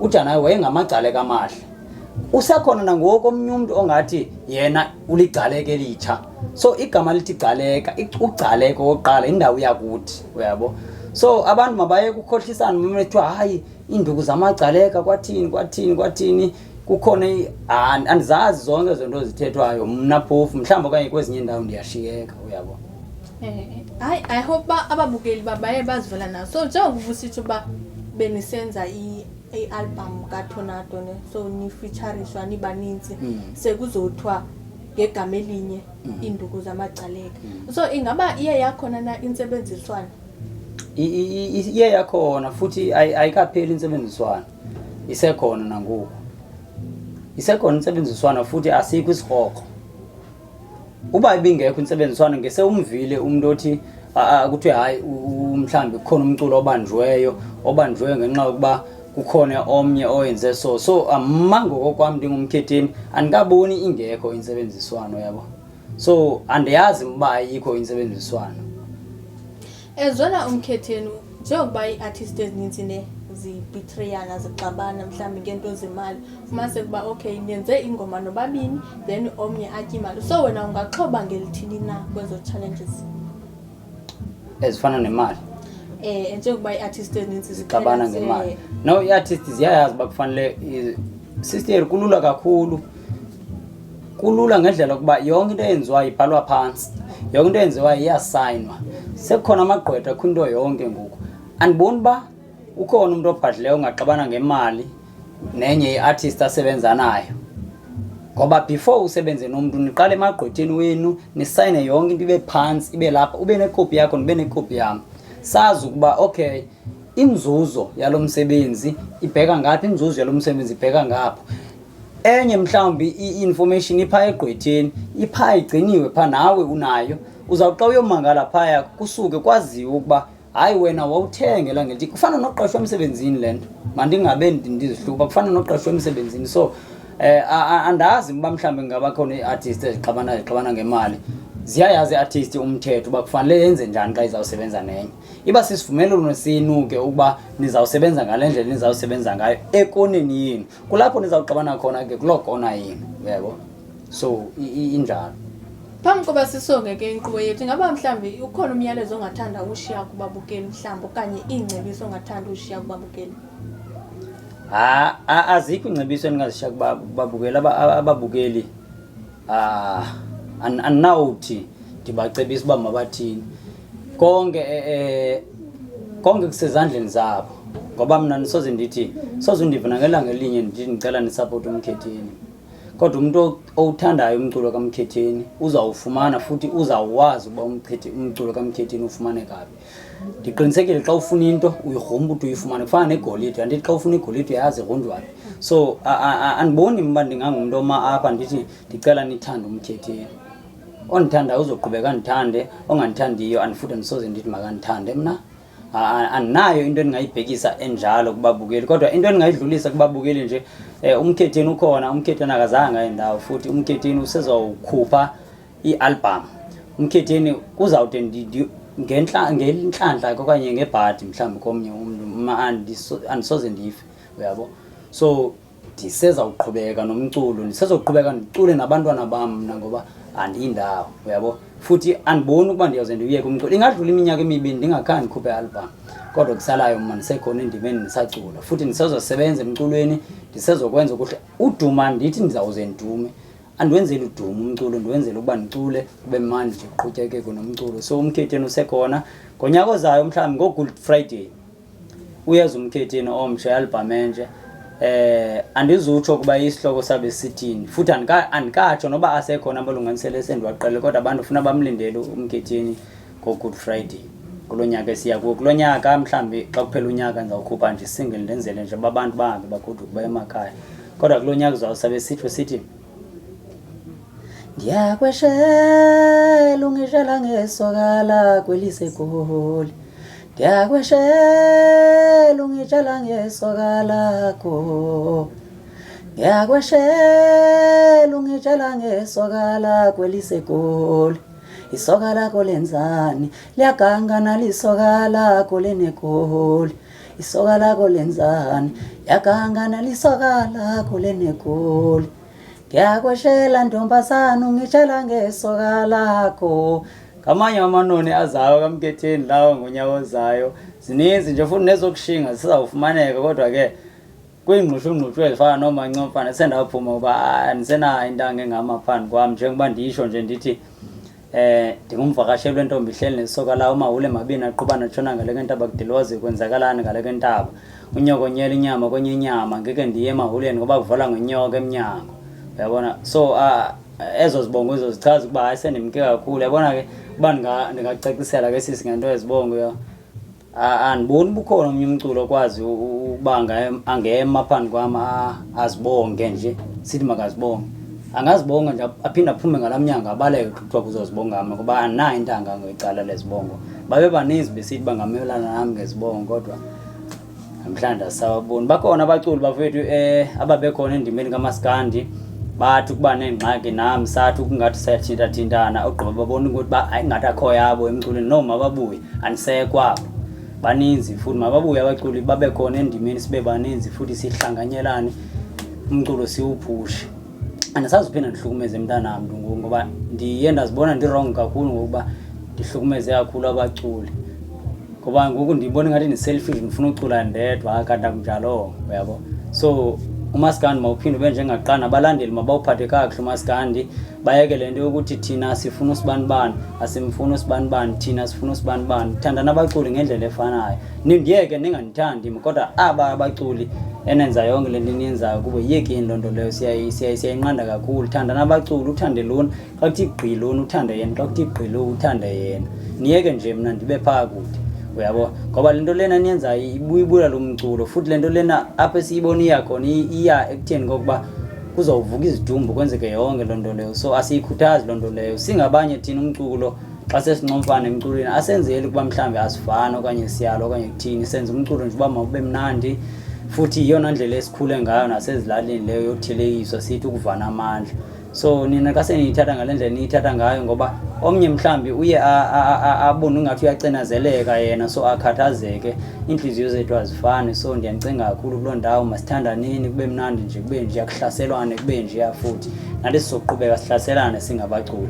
uJanayi wayengamagcaleka amahle. Usekhona nangoku omnye umntu ongathi yena uligcaleka elitsha. So igama lithi gcaleka, ugcaleka okokuqala indawo yakuthi, uyabo. So abantu mabaye kukhohlisana uma kuthiwa hayi iinduku zamagcaleka kwathini kwathini kwathini, kukhona andizazi zonke ezo nto zithethwayo mna phofu, mhlawumbi okanye kwezinye iindawo ndiyashiyeka, uyabo. Hayi, I hope uba ababukeli baye bazivela nazo. So njengoba ubusitsho uba benisenza i-album kaTornado ne, so nifeaturishwa nibanintsi, sekuzothiwa ngegama elinye iinduku zamagcaleka. So ingaba iye yakhona na intsebenziswano? Iye yakhona, futhi ayikapheli intsebenziswano, isekhona nangoku, isekhona intsebenziswano, futhi asikho isikrokro. Uba ibingekho intsebenziswano ngese umvile umntu othi kuthiwe hayi mhlawumbi kukhona umculo obanjweyo ngenxa yokuba kukhona omnye oyenze so. So mna ngokokwam ndingumkhetheni andikaboni ingekho intsebenziswano, yabo. So andiyazi uba ayikho intsebenziswano. Ezwela umkhetheni, njengokuba ii-artist ezininzi ne zibetrayana, zixabana mhlawumbi ngeento zemali, fumaniseke uba okay nenze ingoma nobabini then omnye atye imali. So wena ungaxhoba ngelithini na kwezo challenges? Ezifana nemali? Njengokuba ii-artist ezininzi zixabana ngemali. No, ii-artist ziyayazi uba kufanele sister, kulula kakhulu, kulula ngendlela yokuba yonke into eyenziwayo ibhalwa phantsi. Yonke into eyenziwayo iyasayinwa. Sekukhona amagqwetha kwinto yonke ngoku. Andiboni uba ukhona umntu obhadlileyo ongaxabana ngemali nenye i-artist asebenza nayo. Ngoba before usebenze nomntu niqale emagqwetheni wenu nisayine yonke into ibe phantsi ibe lapha, ube nekopi yakho ndibe nekopi yam. Sazi ukuba okay inzuzo yalo msebenzi ibheka ngapha, inzuzo yalo msebenzi ibheka ngapha. Enye mhlawumbi i-information ipha egqwetheni, ipha igciniwe pha nawe unayo. Uzawuthi xa uyomangala phaya kusuke kwaziwe ukuba hayi wena wawuthengela ngelithi. Kufana noqeshwa emsebenzini le nto, mandingabe ndizihluba, kufana noqeshwa emsebenzini. So andazi uba mhlawumbi ngaba khona ii-artist ezixabana zixabana ngemali. Ziyayazi i-artist umthetho uba kufanele yenze njani xa izawusebenza nenye. Iba sisivumelwano senu ke ukuba nizawusebenza ngale ndlela nizawusebenza ngayo ekoneni yenu. Kulapho nizawuxabana khona ke kuloo kona yenu, uyabo. So injalo. Phambi koba sisonge ke inkqubo yethu, ingaba mhlawumbi ukhona umyalezo ongathanda ushiya kubabukeli mhlawumbi okanye iingcebiso ongathanda ushiya kubabukeli? Azikho iingcebiso endingazishiya kubabukeli. Ababukeli andinawuthi ndibacebise uba mabathini. Konke konke kusezandleni zabo, ngoba mna ndisoze ndithi, soze undive nangelanga elinye ndithi ndicela nisapote uMkhetheni. Kodwa umntu owuthandayo umculo kaMkhetheni uzawufumana futhi uzawuwazi uba umculo kaMkhetheni ufumaneka phi. Ndiqinisekile xa ufuna into uyigrumba ude uyifumane, kufana negolide. Andithi xa ufuna igolide uyayazi igrunjwa phi. So andiboni uba ndingangumntu oma apha ndithi ndicela nithande uMkhetheni. Ondithandayo uzoqhubeka andithande, ongandithandiyo andifuthi andisoze ndithi makandithande mna. Andinayo into endingayibhekisa enjalo kubabukeli, kodwa into endingayidlulisa kubabukeli nje, uMkhetheni ukhona, uMkhetheni akazange aye ndawo, futhi uMkhetheni usezawukhupha i-album. UMkhetheni kuzawude ngenhlanhla okanye ngebhadi mhlawumbi komnye umntu, mna andisoze ndife, uyabo. So ndisezawuqhubeka nomculo, ndisezoqhubeka ndicule nabantwana bam mna ngoba andiyindawo, uyabo. Futhi andiboni ukuba ndiyawuze ndiwuyeke umculo. Ingadlula iminyaka emibini ndingakhange ndikhuphe i-album, kodwa kusalayo mna ndisekhona endimeni ndisacula, futhi ndisezosebenza emculweni, ndisezokwenza okuhle. Uduma andithi ndizawuze ndidume, andiwenzeli udumo umculo, ndiwenzela ukuba ndicule kube mandi nje kuqhutyekekwe nomculo. So uMkhetheni usekhona. Ngonyaka ozayo mhlawumbi ngoGood Friday uyeza uMkhetheni omtsha, i-album entsha. Andizutsho ukuba isihloko sabe sithini, futhi andikatsho noba asekhona abalunganisele esendiwaqele, kodwa abantu funa bamlindele uMkhetheni ngoGood Friday kulo nyaka esiya kuwo. Kulo nyaka mhlawumbi xa kuphela unyaka ndizawukhupha nje isingle ndenzele nje uba abantu bahambe bagoduke baye emakhaya. Kodwa kulo nyaka uzawusabe sitsho sithi ndiyakweshela ungishela ngesoka lakho eliseGoli, ndiyakweshela ungitshela ngesoka lakho, ndiyakweshela ungitshela ngesoka lakho eliseGoli. Isoka lakho lenzani? Liyaganga nalisoka lakho lenegoli. Isoka lakho lenzani? Liyaganga nalisoka lakho lenegoli. Ngiyakweshela ntombazana ungitshela ngesoka lakho. Ngamanye amanoni azayo kaMkhetheni lawo ngonyaka ozayo. Zininzi nje futhi nezokushinga zisizawufumaneka, kodwa ke kwiingxushungxushu ezifana noomancomfana sendaphuma uba andisenayo intanga engama phambi kwam. Njengoba ndisho nje ndithi ndingumvakasheli wentombi ihleli nesoka lawo, amahule mabini aqhubana atshona ngale kentaba, kudiloze kwenzakalani ngale kentaba, unyokonyela inyama kwenye inyama, ngeke ndiye emahuleni ngoba kuvalwa ngenyoka emnyango, uyabona. So ezo zibongo ezo zichaza ukuba hayi sendimke kakhulu, uyabona ke. Uba ndingacacisela ke sisi ngento ezibongo, ya andiboni bukhona omnye umculo okwazi uba angema phambi kwam azibonge nje, sithi makazibonge, angazibonga nje aphinde aphume ngalaa mnyango abaleke kuthiwa kuzozibonga mna, ngoba andinayo intanga ngecala lezibongo. Babe baninzi besithi bangamelana nam ngezibongo, kodwa namhlanje asisababoni. Bakhona abaculi bafethu ababekhona endimeni kaMaskandi, bathi ukuba neengxaki nam, sathi ukungathi siyathintathintana, ogqiba babona ukuthi uba hayi ingathi akho yabo emculweni. No, mababuye, andisekho apho. Baninzi futhi, mababuye abaculi babe khona endimeni, sibe baninzi futhi sihlanganyelane umculo siwuphushe. Andisazuphinda ndihlukumeze mntanamntu ngoku, ngoba ndiye ndazibona ndirongo kakhulu ngokuba ndihlukumeze kakhulu abaculi, ngoba ngoku ndibona ingathi ndi-selfish, ndifuna ucula ndedwa, kanti akunjalongo, uyabo. So Umaskandi mawuphinde ube njengaqala, nabalandeli mabawuphathe kakuhle umaskandi, bayeke le nto yokuthi thina sifuna usibanibani, asimfuni usibanibani, thina sifuna usibanibani. Thandana abaculi ngendlela efanayo. Nindiyeke ningandithandi kodwa aba abaculi enenza yonke le nto eniyenzayo kubo, yiyekeni loo nto leyo, siyayinqanda kakhulu. Thandana abaculi, uthande lona xa kuthi gqi lona uthande yena, xa kuthi gqi lo uthande yena, niyeke nje mna ndibe phaa kude, uyabo, ngoba le nto lena niyenzayo ibuyibula lo mculo. Futhi le nto lena apho esiyibona iya khona iya ekutheni kokuba kuzawuvuka izidumbu, kwenzeke yonke loo nto leyo. So asiyikhuthazi loo nto leyo. Singabanye thina umculo xa sesincomfana emculweni asenzeli ukuba mhlawumbi asifani okanye siyalo okanye kuthini, senza umculo nje uba mawube mnandi. Futhi yiyona ndlela esikhule ngayo nasezilalini leyo yothelekiswa, sithi ukuvana amandla. So nina xa seniyithatha ngale ndlela niyithatha ngayo, ngoba omnye mhlawumbi uye abone ungathi uyacinezeleka yena, so akhathazeke. Iintliziyo zethu azifani, so ndiyacinga kakhulu kuloo ndawo. Masithandaneni, kube mnandi nje, kube nje kuhlaselwane, kube njeya. Futhi nathi sizoqhubeka sihlaselane singabaculi.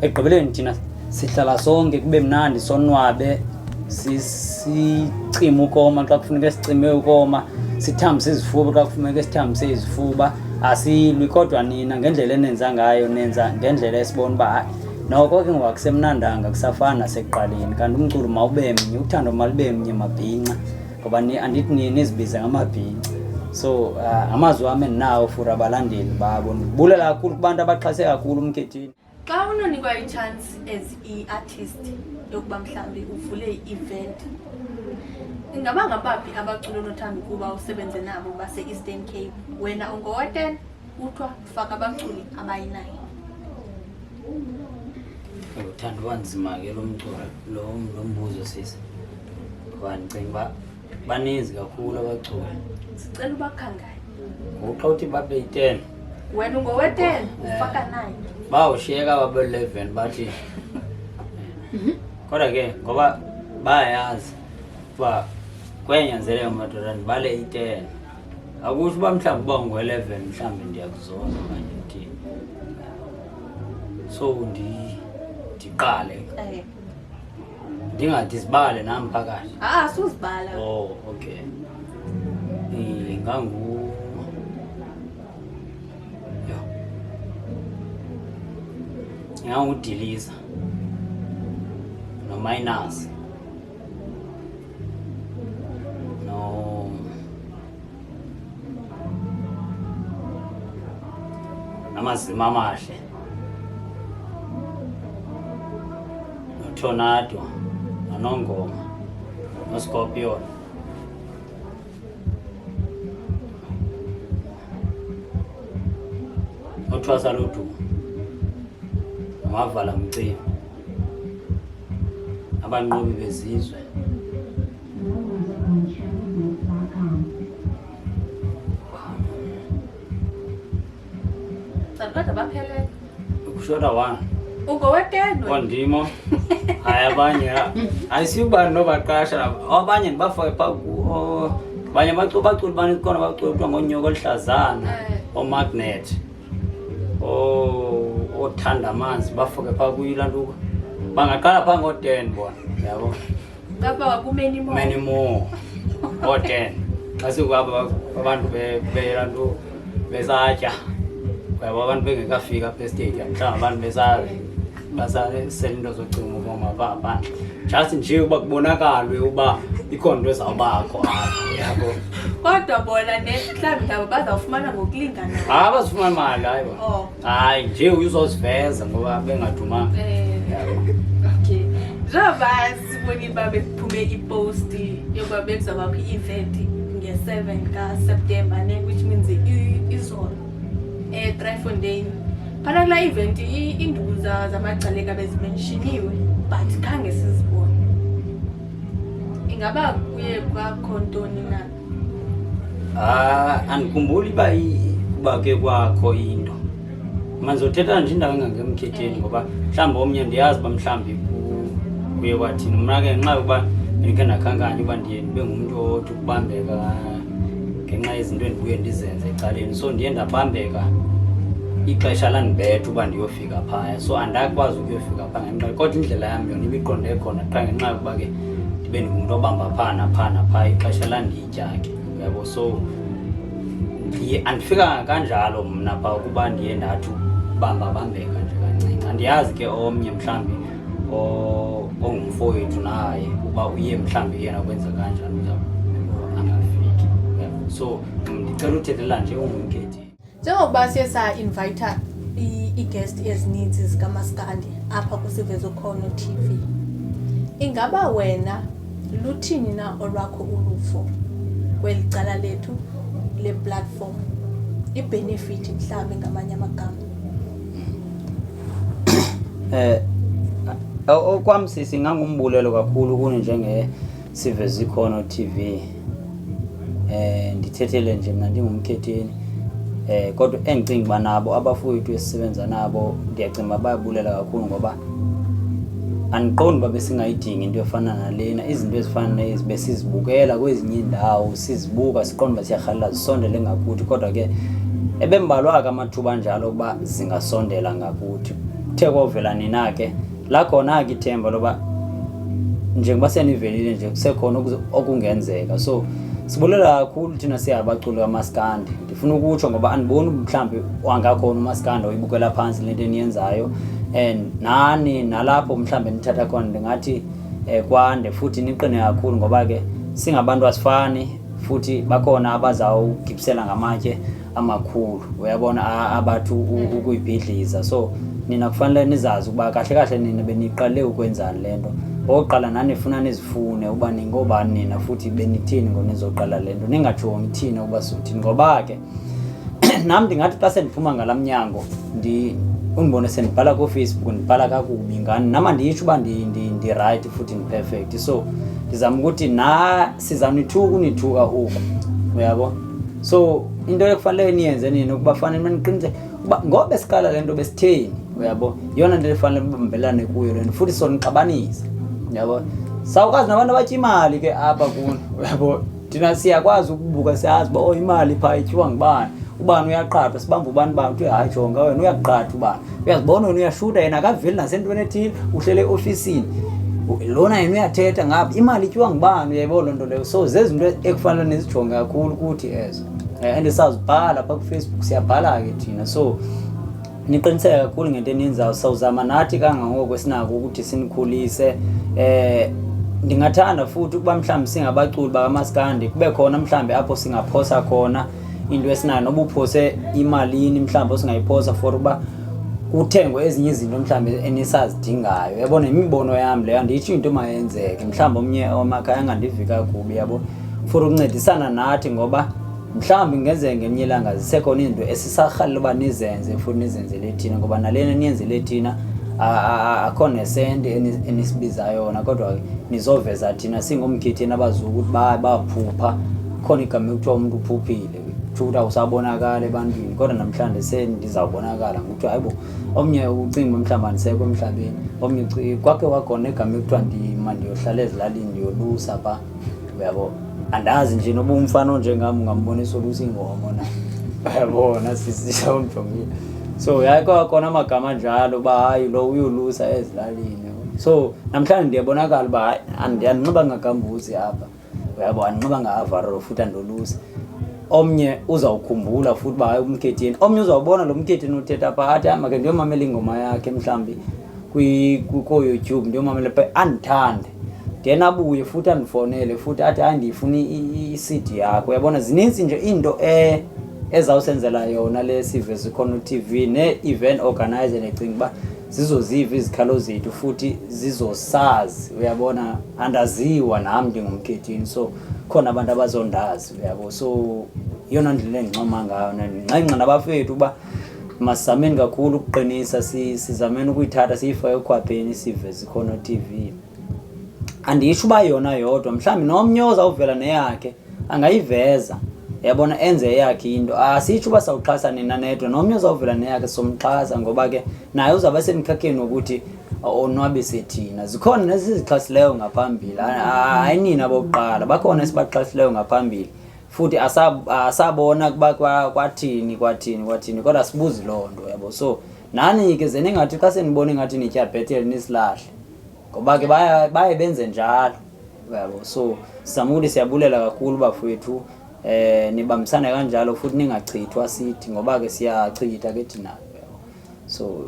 Ekugqibeleni thina sihlala sonke, kube mnandi, sonwabe, sicime ukoma xa kufuneka sicime ukoma, sithambise izifuba xa kufuneka sithambise izifuba. Asilwi, kodwa nina ngendlela enenza ngayo, nenza ngendlela esibona uba hayi, noko ke ngoku akusemnandanga, kusafana nasekuqaleni. Kanti umculo mawube mnye, uthando malube mnye, mabhinca, ngoba andithi niye nizibize ngamabhinca. So amazwi wam endinawo for abalandeli babo, ndibulela kakhulu kubantu abaxhase kakhulu uMkhethini. Xa unonikwa i-chance as i-artist yokuba mhlawumbi uvule i-event, ingaba ngabaphi abaculi onothanda ukuba usebenze nabo base-Eastern Cape? Wena ungowe-10, kuthiwa faka abaculi abayi-9. Uthanda uba nzima ke lo mculo, lo mbuzo sisi, ngoba ndicinga uba baninzi kakhulu abaculi. Sicela ubakhankanye. Ngoku xa uthi babe yi-10, Wena ungowe-10, ufaka 9. Bawushiyeka babe-11 bathi, kodwa ke ngoba bayayazi uba kuyanyanzeleka madoda ndibale i-10, akusho uba mhlawumbi uba ungu-11 mhlawumbi ndiyakuzonda okanye ndithini. So ndiqale ndingathi zibale nam phakathi. Ah, suzibala. Oh, okay. Ingangu yho, ingangudiliza nominus no namazima amahle notornado nonongoma noscorpion. Othwasa lodumo nomavala mcimbi, abanqobi bezizwe. More music on trendybeats.com. Kodwa baphelele. Kushota one. Ungowe-10 wena. Ondimo, hayi, abanye ayisiyubani nobaqasha laba. Abanye ndibafake phaa abanye baculi bani khona, baculi kuthiwa ngonyoko oluhlazana, omagnet, othanda amanzi, bafake phaa kuyilaa nto. Bangaqala phaa ngo-10 bona, yabo. Ngapha kumany more. Many more, oo-10 xa sikuaba abantu belaa nto besatya, uyabo, abantu bengekafika apha estadium, mhlawumbi abantu basasela into zocima ukoma phaa phandle, just nje uba kubonakalwe uba ikhona into ezawubakho apha, yabo. Kodwa bona ne mhlawumbi nabo bazawufumana ngokulinganayo. Hayi, abazifumani mali, hayi bona. Oh. Hayi, nje uzoziveza ngoba bengadumanga, yabo. Okay, njengoba sibonile uba bekuphume ipost yokuba bekuzawubakho i-event nge-7 kaSeptemba ne, which means izolo, eTryfontein. Phana kulaa event iinduku zamaGcaleka bezimenshiniwe, but khange sizibone. Ingaba kuye kwakho ntoni na? Ah, andikhumbuli uba uba ke kwakho into. Mandizothetha nje indawo engangemkhetheni, ngoba mhlawumbi omnye ndiyazi uba mhlawumbi kuye kwathini. Mna ke ngenxa yokuba bendikhe ndakhankanya uba ndiye ndibe ngumntu othi ukubambeka ngenxa yezinto endibuye ndizenze ecaleni, so ndiye ndabambeka, ixesha landibetha uba ndiyofika phaya, so andakwazi ukuyofika phaa ngenxa, kodwa indlela yam yona ibiqonde khona qha ngenxa yokuba ke ndibe ndingumntu obamba phaa naphaa naphaa, ixesha landitya ke, uyabo. So Ndiye andifikanga kanjalo mna phaa ukuba ndiye ndathi ubambabambeka nje kancinci. Andiyazi ke omnye mhlawumbi ongumfowethu naye uba uye mhlawumbi yena kwenza kanjani uzawube angafiki. So ndicela uthethela nje ungumkhethi. Njengokuba siye sa-invayitha ii-guest ezininzi zikamaskandi apha kwiSivezokhono TV, ingaba wena luthini na olwakho uluvo kweli cala lethu le-platform, i-benefit mhlawumbi ngamanye amagama? Okwam sisi ingangumbulelo kakhulu kuni njenge-Sivezikhono TV. Ndithethele nje mna ndingumkhetheni. Kodwa endicinga uba nabo abafowethu esisebenza nabo ndiyacinga uba bayabulela kakhulu ngoba andiqondi uba besingayidingi into efana nalena. Izinto ezifana nezi besizibukela kwezinye iindawo, sizibuka siqonda uba siyarhalela zisondele ngakuthi, kodwa ke ebembalwa ke amathuba anjalo ukuba zingasondela ngakuthi. Kuthe kovela nina ke lakhona ke ithemba loba njengoba senivelile nje kusekhona okungenzeka. So sibulela kakhulu thina siyabaculi kamaskandi. Ndifuna ukutsho ngoba andiboni mhlawumbi angakhona umaskandi oyibukela phantsi le nto eniyenzayo, and nani nalapho mhlawumbi nithatha khona ndingathi kwande futhi niqine kakhulu ngoba ke singabantu asifani, futhi bakhona abazawugibisela ngamatye amakhulu, uyabona, abathi ukuyibhidliza. So nina kufanele nizazi ukuba kahle kahle nina beniqale ukwenzani le nto. Okokuqala nanifuna nizifune uba ningobani nina futhi benithini ngonizoqala le nto, ningajongi thina uba sizothini. Ngoba ke nam ndingathi xa sendiphuma ngalaa mnyango undibone sendibhala kooFacebook, ndibhala kakubi ngani, nam anditsho uba ndirayithi futhi ndi-perfect. So ndizama ukuthi na sizawunithuka unithuka oku, uyabo. So into ekufanele niyenze nina ukuba fanele niqinise uba ngoba siqala le nto besitheni, uyabo, yeyona nto efanele bambelane kuyo le nto, futhi sonixabanisa, uyabo. Sawukwazi nabantu abatya imali ke apha kuni, uyabo. Thina siyakwazi ukubuka, siyazi uba oh imali phaa ityiwa ngubani, ubani uyaqhathwa, sibamba ubani bani, kuthiwe hayi jonga wena uyaqhatha ubani, uyazibona wena uyashuta, yena akaveli nasentweni ethile, uhlele eofisini, lona yena uyathetha ngapha, imali ityiwa ngubani, uyayibona loo nto leyo. So zezinto ekufanele nizijonge kakhulu kuthi ezo. And sazibhala phaa kuFacebook, siyabhala ke thina. So niqiniseke kakhulu ngento eniyenzayo, sawuzama nathi kangangoko esinako ukuthi sinikhulise. Ndingathanda futhi ukuba mhlawumbi singabaculi bakamaskandi kube khona mhlawumbi apho singaphosa khona into esinayo, noba uphose imalini mhlawumbi osingayiphosa for uba kuthengwe ezinye izinto mhlawumbi enisazidingayo, uyabona. Imibono yam leyo, anditsho into mayenzeke, mhlawumbi omnye wamakhaya angandivi kakubi, yabo, for ukuncedisana nathi ngoba mhlawumbi ngenzeke ngelinye ilanga zisekhona izinto esisarhalela uba nizenze futhi nizenzele thina, ngoba nalena niyenzele thina akho nesenti enisibiza yona, kodwa ke nizoveza thina singomkhetheni abazuku ukuthi baphupha khona igama ekuthiwa umntu uphuphile, kuthiwa ukuthi awusabonakala ebantwini, kodwa namhlanje sendizawubonakala ngokuthiwa hayibo omnye ucinga uba mhlawumbi andisekho emhlabeni, omnye kwakhe wakhona igama ekuthiwa ndima ndiyohlala ezilalini ndiyolusa phaa, uyabo. Andazi nje noba umfana onjengam ungambonisa olusa inkomo na, uyabona sisi undijongile. So yayi kwakhona amagama anjalo uba hayi lo uyolusa ezilalini. So namhlanje ndiyabonakala uba hayi andinxibanga gambuzi apha, uyabo, andinxibanga avarolo futhi andolusa. Omnye uzawukhumbula futhi uba hayi umkhetheni, omnye uzawubona lo mkhetheni uthetha phaa athi hayi makhe ndiyomamela ingoma yakhe mhlawumbi kooYouTube, ndiyomamela phaa andithande, then abuye futhi andifonele futhi athi hayi ndiyifuna i-CD yakho, uyabona. Zinintsi nje iinto ezawusenzela yona le Sivezikhono TV ne-event organizer, ndicinga uba zizoziva izikhalo zethu futhi zizosazi, uyabona. Andaziwa nam ndingumkhethini, so khona abantu abazondazi, uyabo. So yeyona ndlela endincoma ngayo, ndingxengxa nabafethu uba masizameni kakhulu ukuqinisa, sizameni ukuyithatha siyifake ekhwapheni Sivezikhono TV. Anditsho uba yona yodwa, mhlawumbi nomnye ozawuvela neyakhe angayiveza, uyabona, enze eyakhe into. Asitsho uba sawuxhasa nina nedwa, nomnye ozawuvela neyakhe somxhasa, ngoba ke naye uzawube esemkhakheni wokuthi onwabise thina. Zikhona nesizixhasileyo ngaphambili, hayi nina bokuqala, bakhona esibaxhasileyo ngaphambili futhi asabona ukuba kwathini, kwathini, kwathini, kodwa asibuzi loo nto, uyabo. So nani ke ze ningathi xa senibona ingathi nitya bhetele nisilahle, ngoba ke baye benze njalo, uyabo. So sizama ukuthi siyabulela kakhulu bafowethu. Nibambisane kanjalo futhi ningachithwa sithi, ngoba ke siyachitha ke thina, yabo. So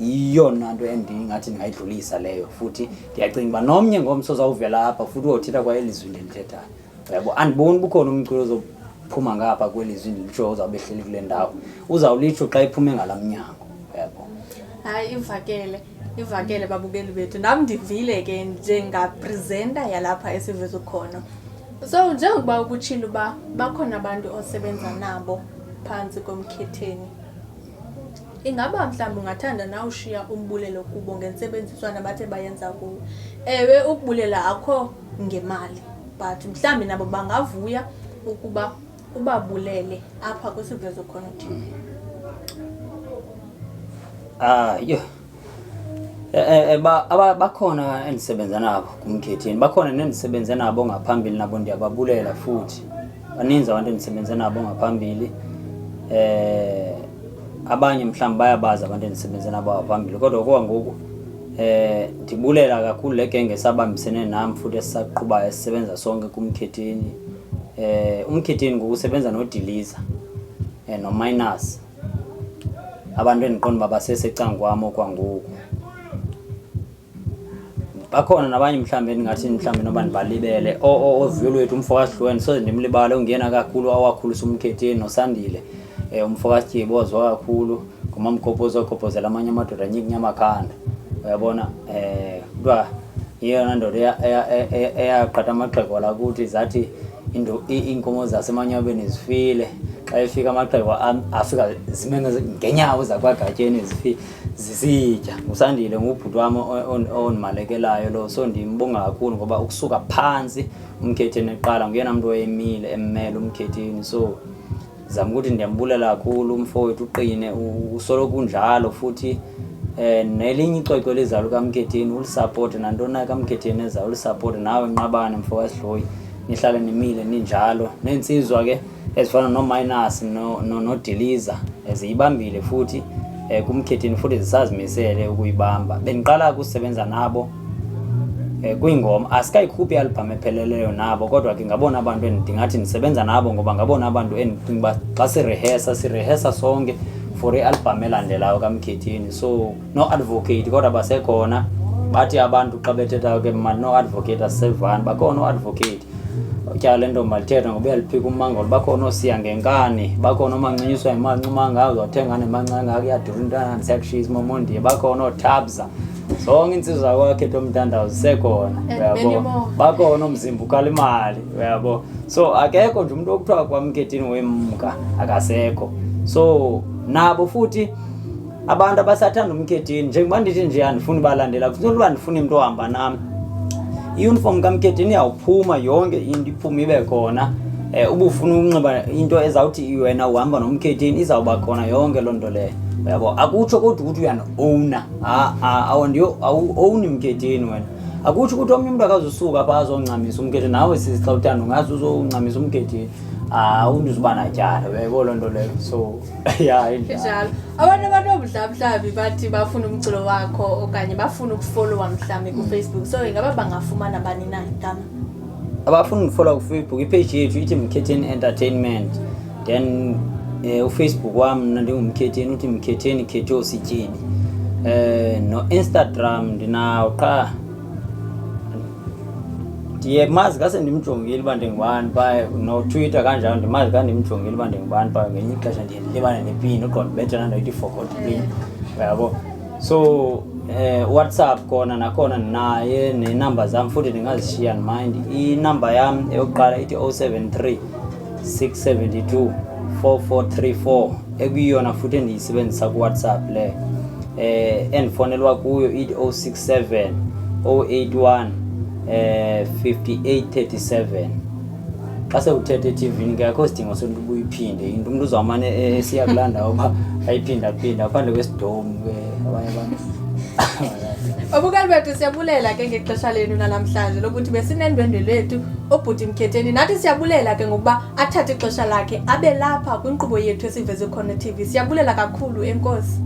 iyona nto endingathi ndingayidlulisa leyo, futhi ndiyacinga uba nomnye ngomso ozawuvela apha futhi uyothetha kwa elizwi ndilithethayo, uyabo. Andiboni bukhona umculo ozophuma ngapha kwelizwi ndilitsho, ozawube ehleli kule ndawo, uzawulitsho xa iphume ngalaa mnyango, uyabo. Hayi, ivakele, ivakele babukeli bethu. Nam ndivile ke njengapresenta yalapha esiveza ukhona. So njengokuba ubutshilo uba bakhona abantu osebenza nabo phantsi komkhetheni, ingaba mhlawumbi ungathanda na ushiya umbulelo kubo ngentsebenziswano abathe bayenza kuwe? Ewe, ukubulela akho ngemali, but mhlawumbi nabo bangavuya ukuba ubabulele apha kwisivezo khona TV. Ah, yho. Bakhona endisebenza nabo kumkhetheni, bakhona nendisebenze nabo ngaphambili, nabo ndiyababulela futhi. Baninzi abantu endisebenze nabo ngaphambili. Abanye mhlawumbi bayabazi abantu endisebenze nabo ngaphambili, kodwa okwangoku ndibulela kakhulu le genge esabambisene nam futhi esisaqhubayo, esisebenza sonke kumkhetheni. Umkhetheni ngoku usebenza noDiliza noMinus, abantu endiqonda uba basesecangukwam okwangoku. Bakhona nabanye mhlawumbi endingathi mhlawumbi noba ndibalibele. Ovuyo lwethu umfo kaSihlweni soze ndimlibale, ungena kakhulu awakhulisa umkhetheni, noSandile umfo kaSityebi waziwa kakhulu ngumamgobhozi ogobhozela amanye amadoda anyika amakhanda, uyabona. Kuthiwa yeyona ndoda eyaqhatha amaxhego lakuthi, zathi iinkomo zasemanyabeni zifile, xa efika amaxhego afika zime ngenyawo zakwaGatyeni zisitya. Usandile ngubhuti wam ondimalekelayo lo, so ndimbonga kakhulu ngoba ukusuka phantsi umkhetheni eqala nguyena mntu wayemile emmele umkhetheni. So zama ukuthi ndiyambulela kakhulu umfowethu, uqine usoloko unjalo futhi. Nelinye icwecwe lizayo lukamkhetheni ulisapote, nantoni na kamkhetheni ezayo ulisapote. Nawe Nqabane mfo kaSidloyi, nihlale nimile ninjalo. Neentsizwa ke ezifana nooMinus noDiliza ziyibambile futhi kumkhetheni, futhi zisazimisele ukuyibamba. Bendiqala ukusebenza nabo kwiingoma, asikayikhuphi ialbham epheleleyo nabo, kodwa ke ngabona abantu endingathi ndisebenza nabo, ngoba ngabona abantu endicinga uba xa sirehesa, sirehesa sonke for ialbham elandelayo kamkhetheni. So no-advocate kodwa basekhona, bathi abantu xa bethethayo ke mani no-advocate asisevani, bakhona oo-advocate tyala le ntombi alithetha ngoba uyaliphika umangolo, bakhona oosiya ngenkani, bakhona omancunyiswa yimali ncuma ngayo uzawuthenga nemanca ngako iyadura intwana ndisakushiyisa imomondiye, bakhona ootabza, zonke iintsizwa zakwakhetha omntandawo zisekhona, And uyabo. many more. Bakhona omzimba ukhala imali, uyabo. So akekho nje umntu okuthiwa kwamkhethini wemka akasekho. So nabo futhi abantu abasathanda umkhethini, njengoba ndithi nje andifuni balandela, kufuneka uba ndifune umntu ohamba nam. I-uniform kamkhethini iyawuphuma yonke into, iphume ibe khona. Ubufuna ukunxiba into ezawuthi wena uhamba nomkhethini, izawuba khona yonke loo nto leyo, uyabo. Akutsho kodwa ukuthi uyani-owna, ha-a, awu-owni mkhethini wena. Akutsho ukuthi omnye umntu akazusuka apha azoncamisa umkhethini, nawe sisi xa uthanda ungaze uzoncamisa umkhethini, awundizuba natyala, uyayibona loo nto leyo. So ya, injalo. Injalo. Abantu abanomdla mhlawumbi bathi bafuna umculo wakho okanye bafuna ukufollowa mhlawumbi kuFacebook, so ingaba bangafumana bani na igama? Abafuna ukufollowa kuFacebook, ipage yethu ithi Mkhetheni Entertainment, then uFacebook wam mna ndingumkhetheni uthi Mkhetheni Khetho Sityebi. No-Instagram ndinawo, qha ndiyemazi kase ndimjongile uba ndingubani phaa, noTwitter kanjalo ndimazi ka ndimjongile uba ndingubani phaa. Ngelinye ixesha ndiye ndilibane nepin, uqonda ubethe laa nto ithi forgot pin, uyabo. So WhatsApp kona nakhona ndinaye, nenamba zam futhi ndingazishiya mind. Inamba yam eyokuqala ithi 073 672 4434, ekuyiyona futhi endiyisebenzisa kuWhatsApp leyo. Endifonelwa kuyo ithi 067 081 5837. Xa sewuthetha ethivini ke akho sidingo sento uba uyiphinde into, umntu uzawumane esiya kulaa ndawo uba ayiphinda-phinda, ngaphandle kwesidomu ke abanye abantu. Babukeli bethu, siyabulela ke ngexesha lenu namhlanje lokuthi besinendwendwe lethu ubhuti Mkhetheni. Nathi siyabulela ke ngokuba athathe ixesha lakhe abe lapha kwinkqubo yethu esiveze khona TV. Siyabulela kakhulu, enkosi.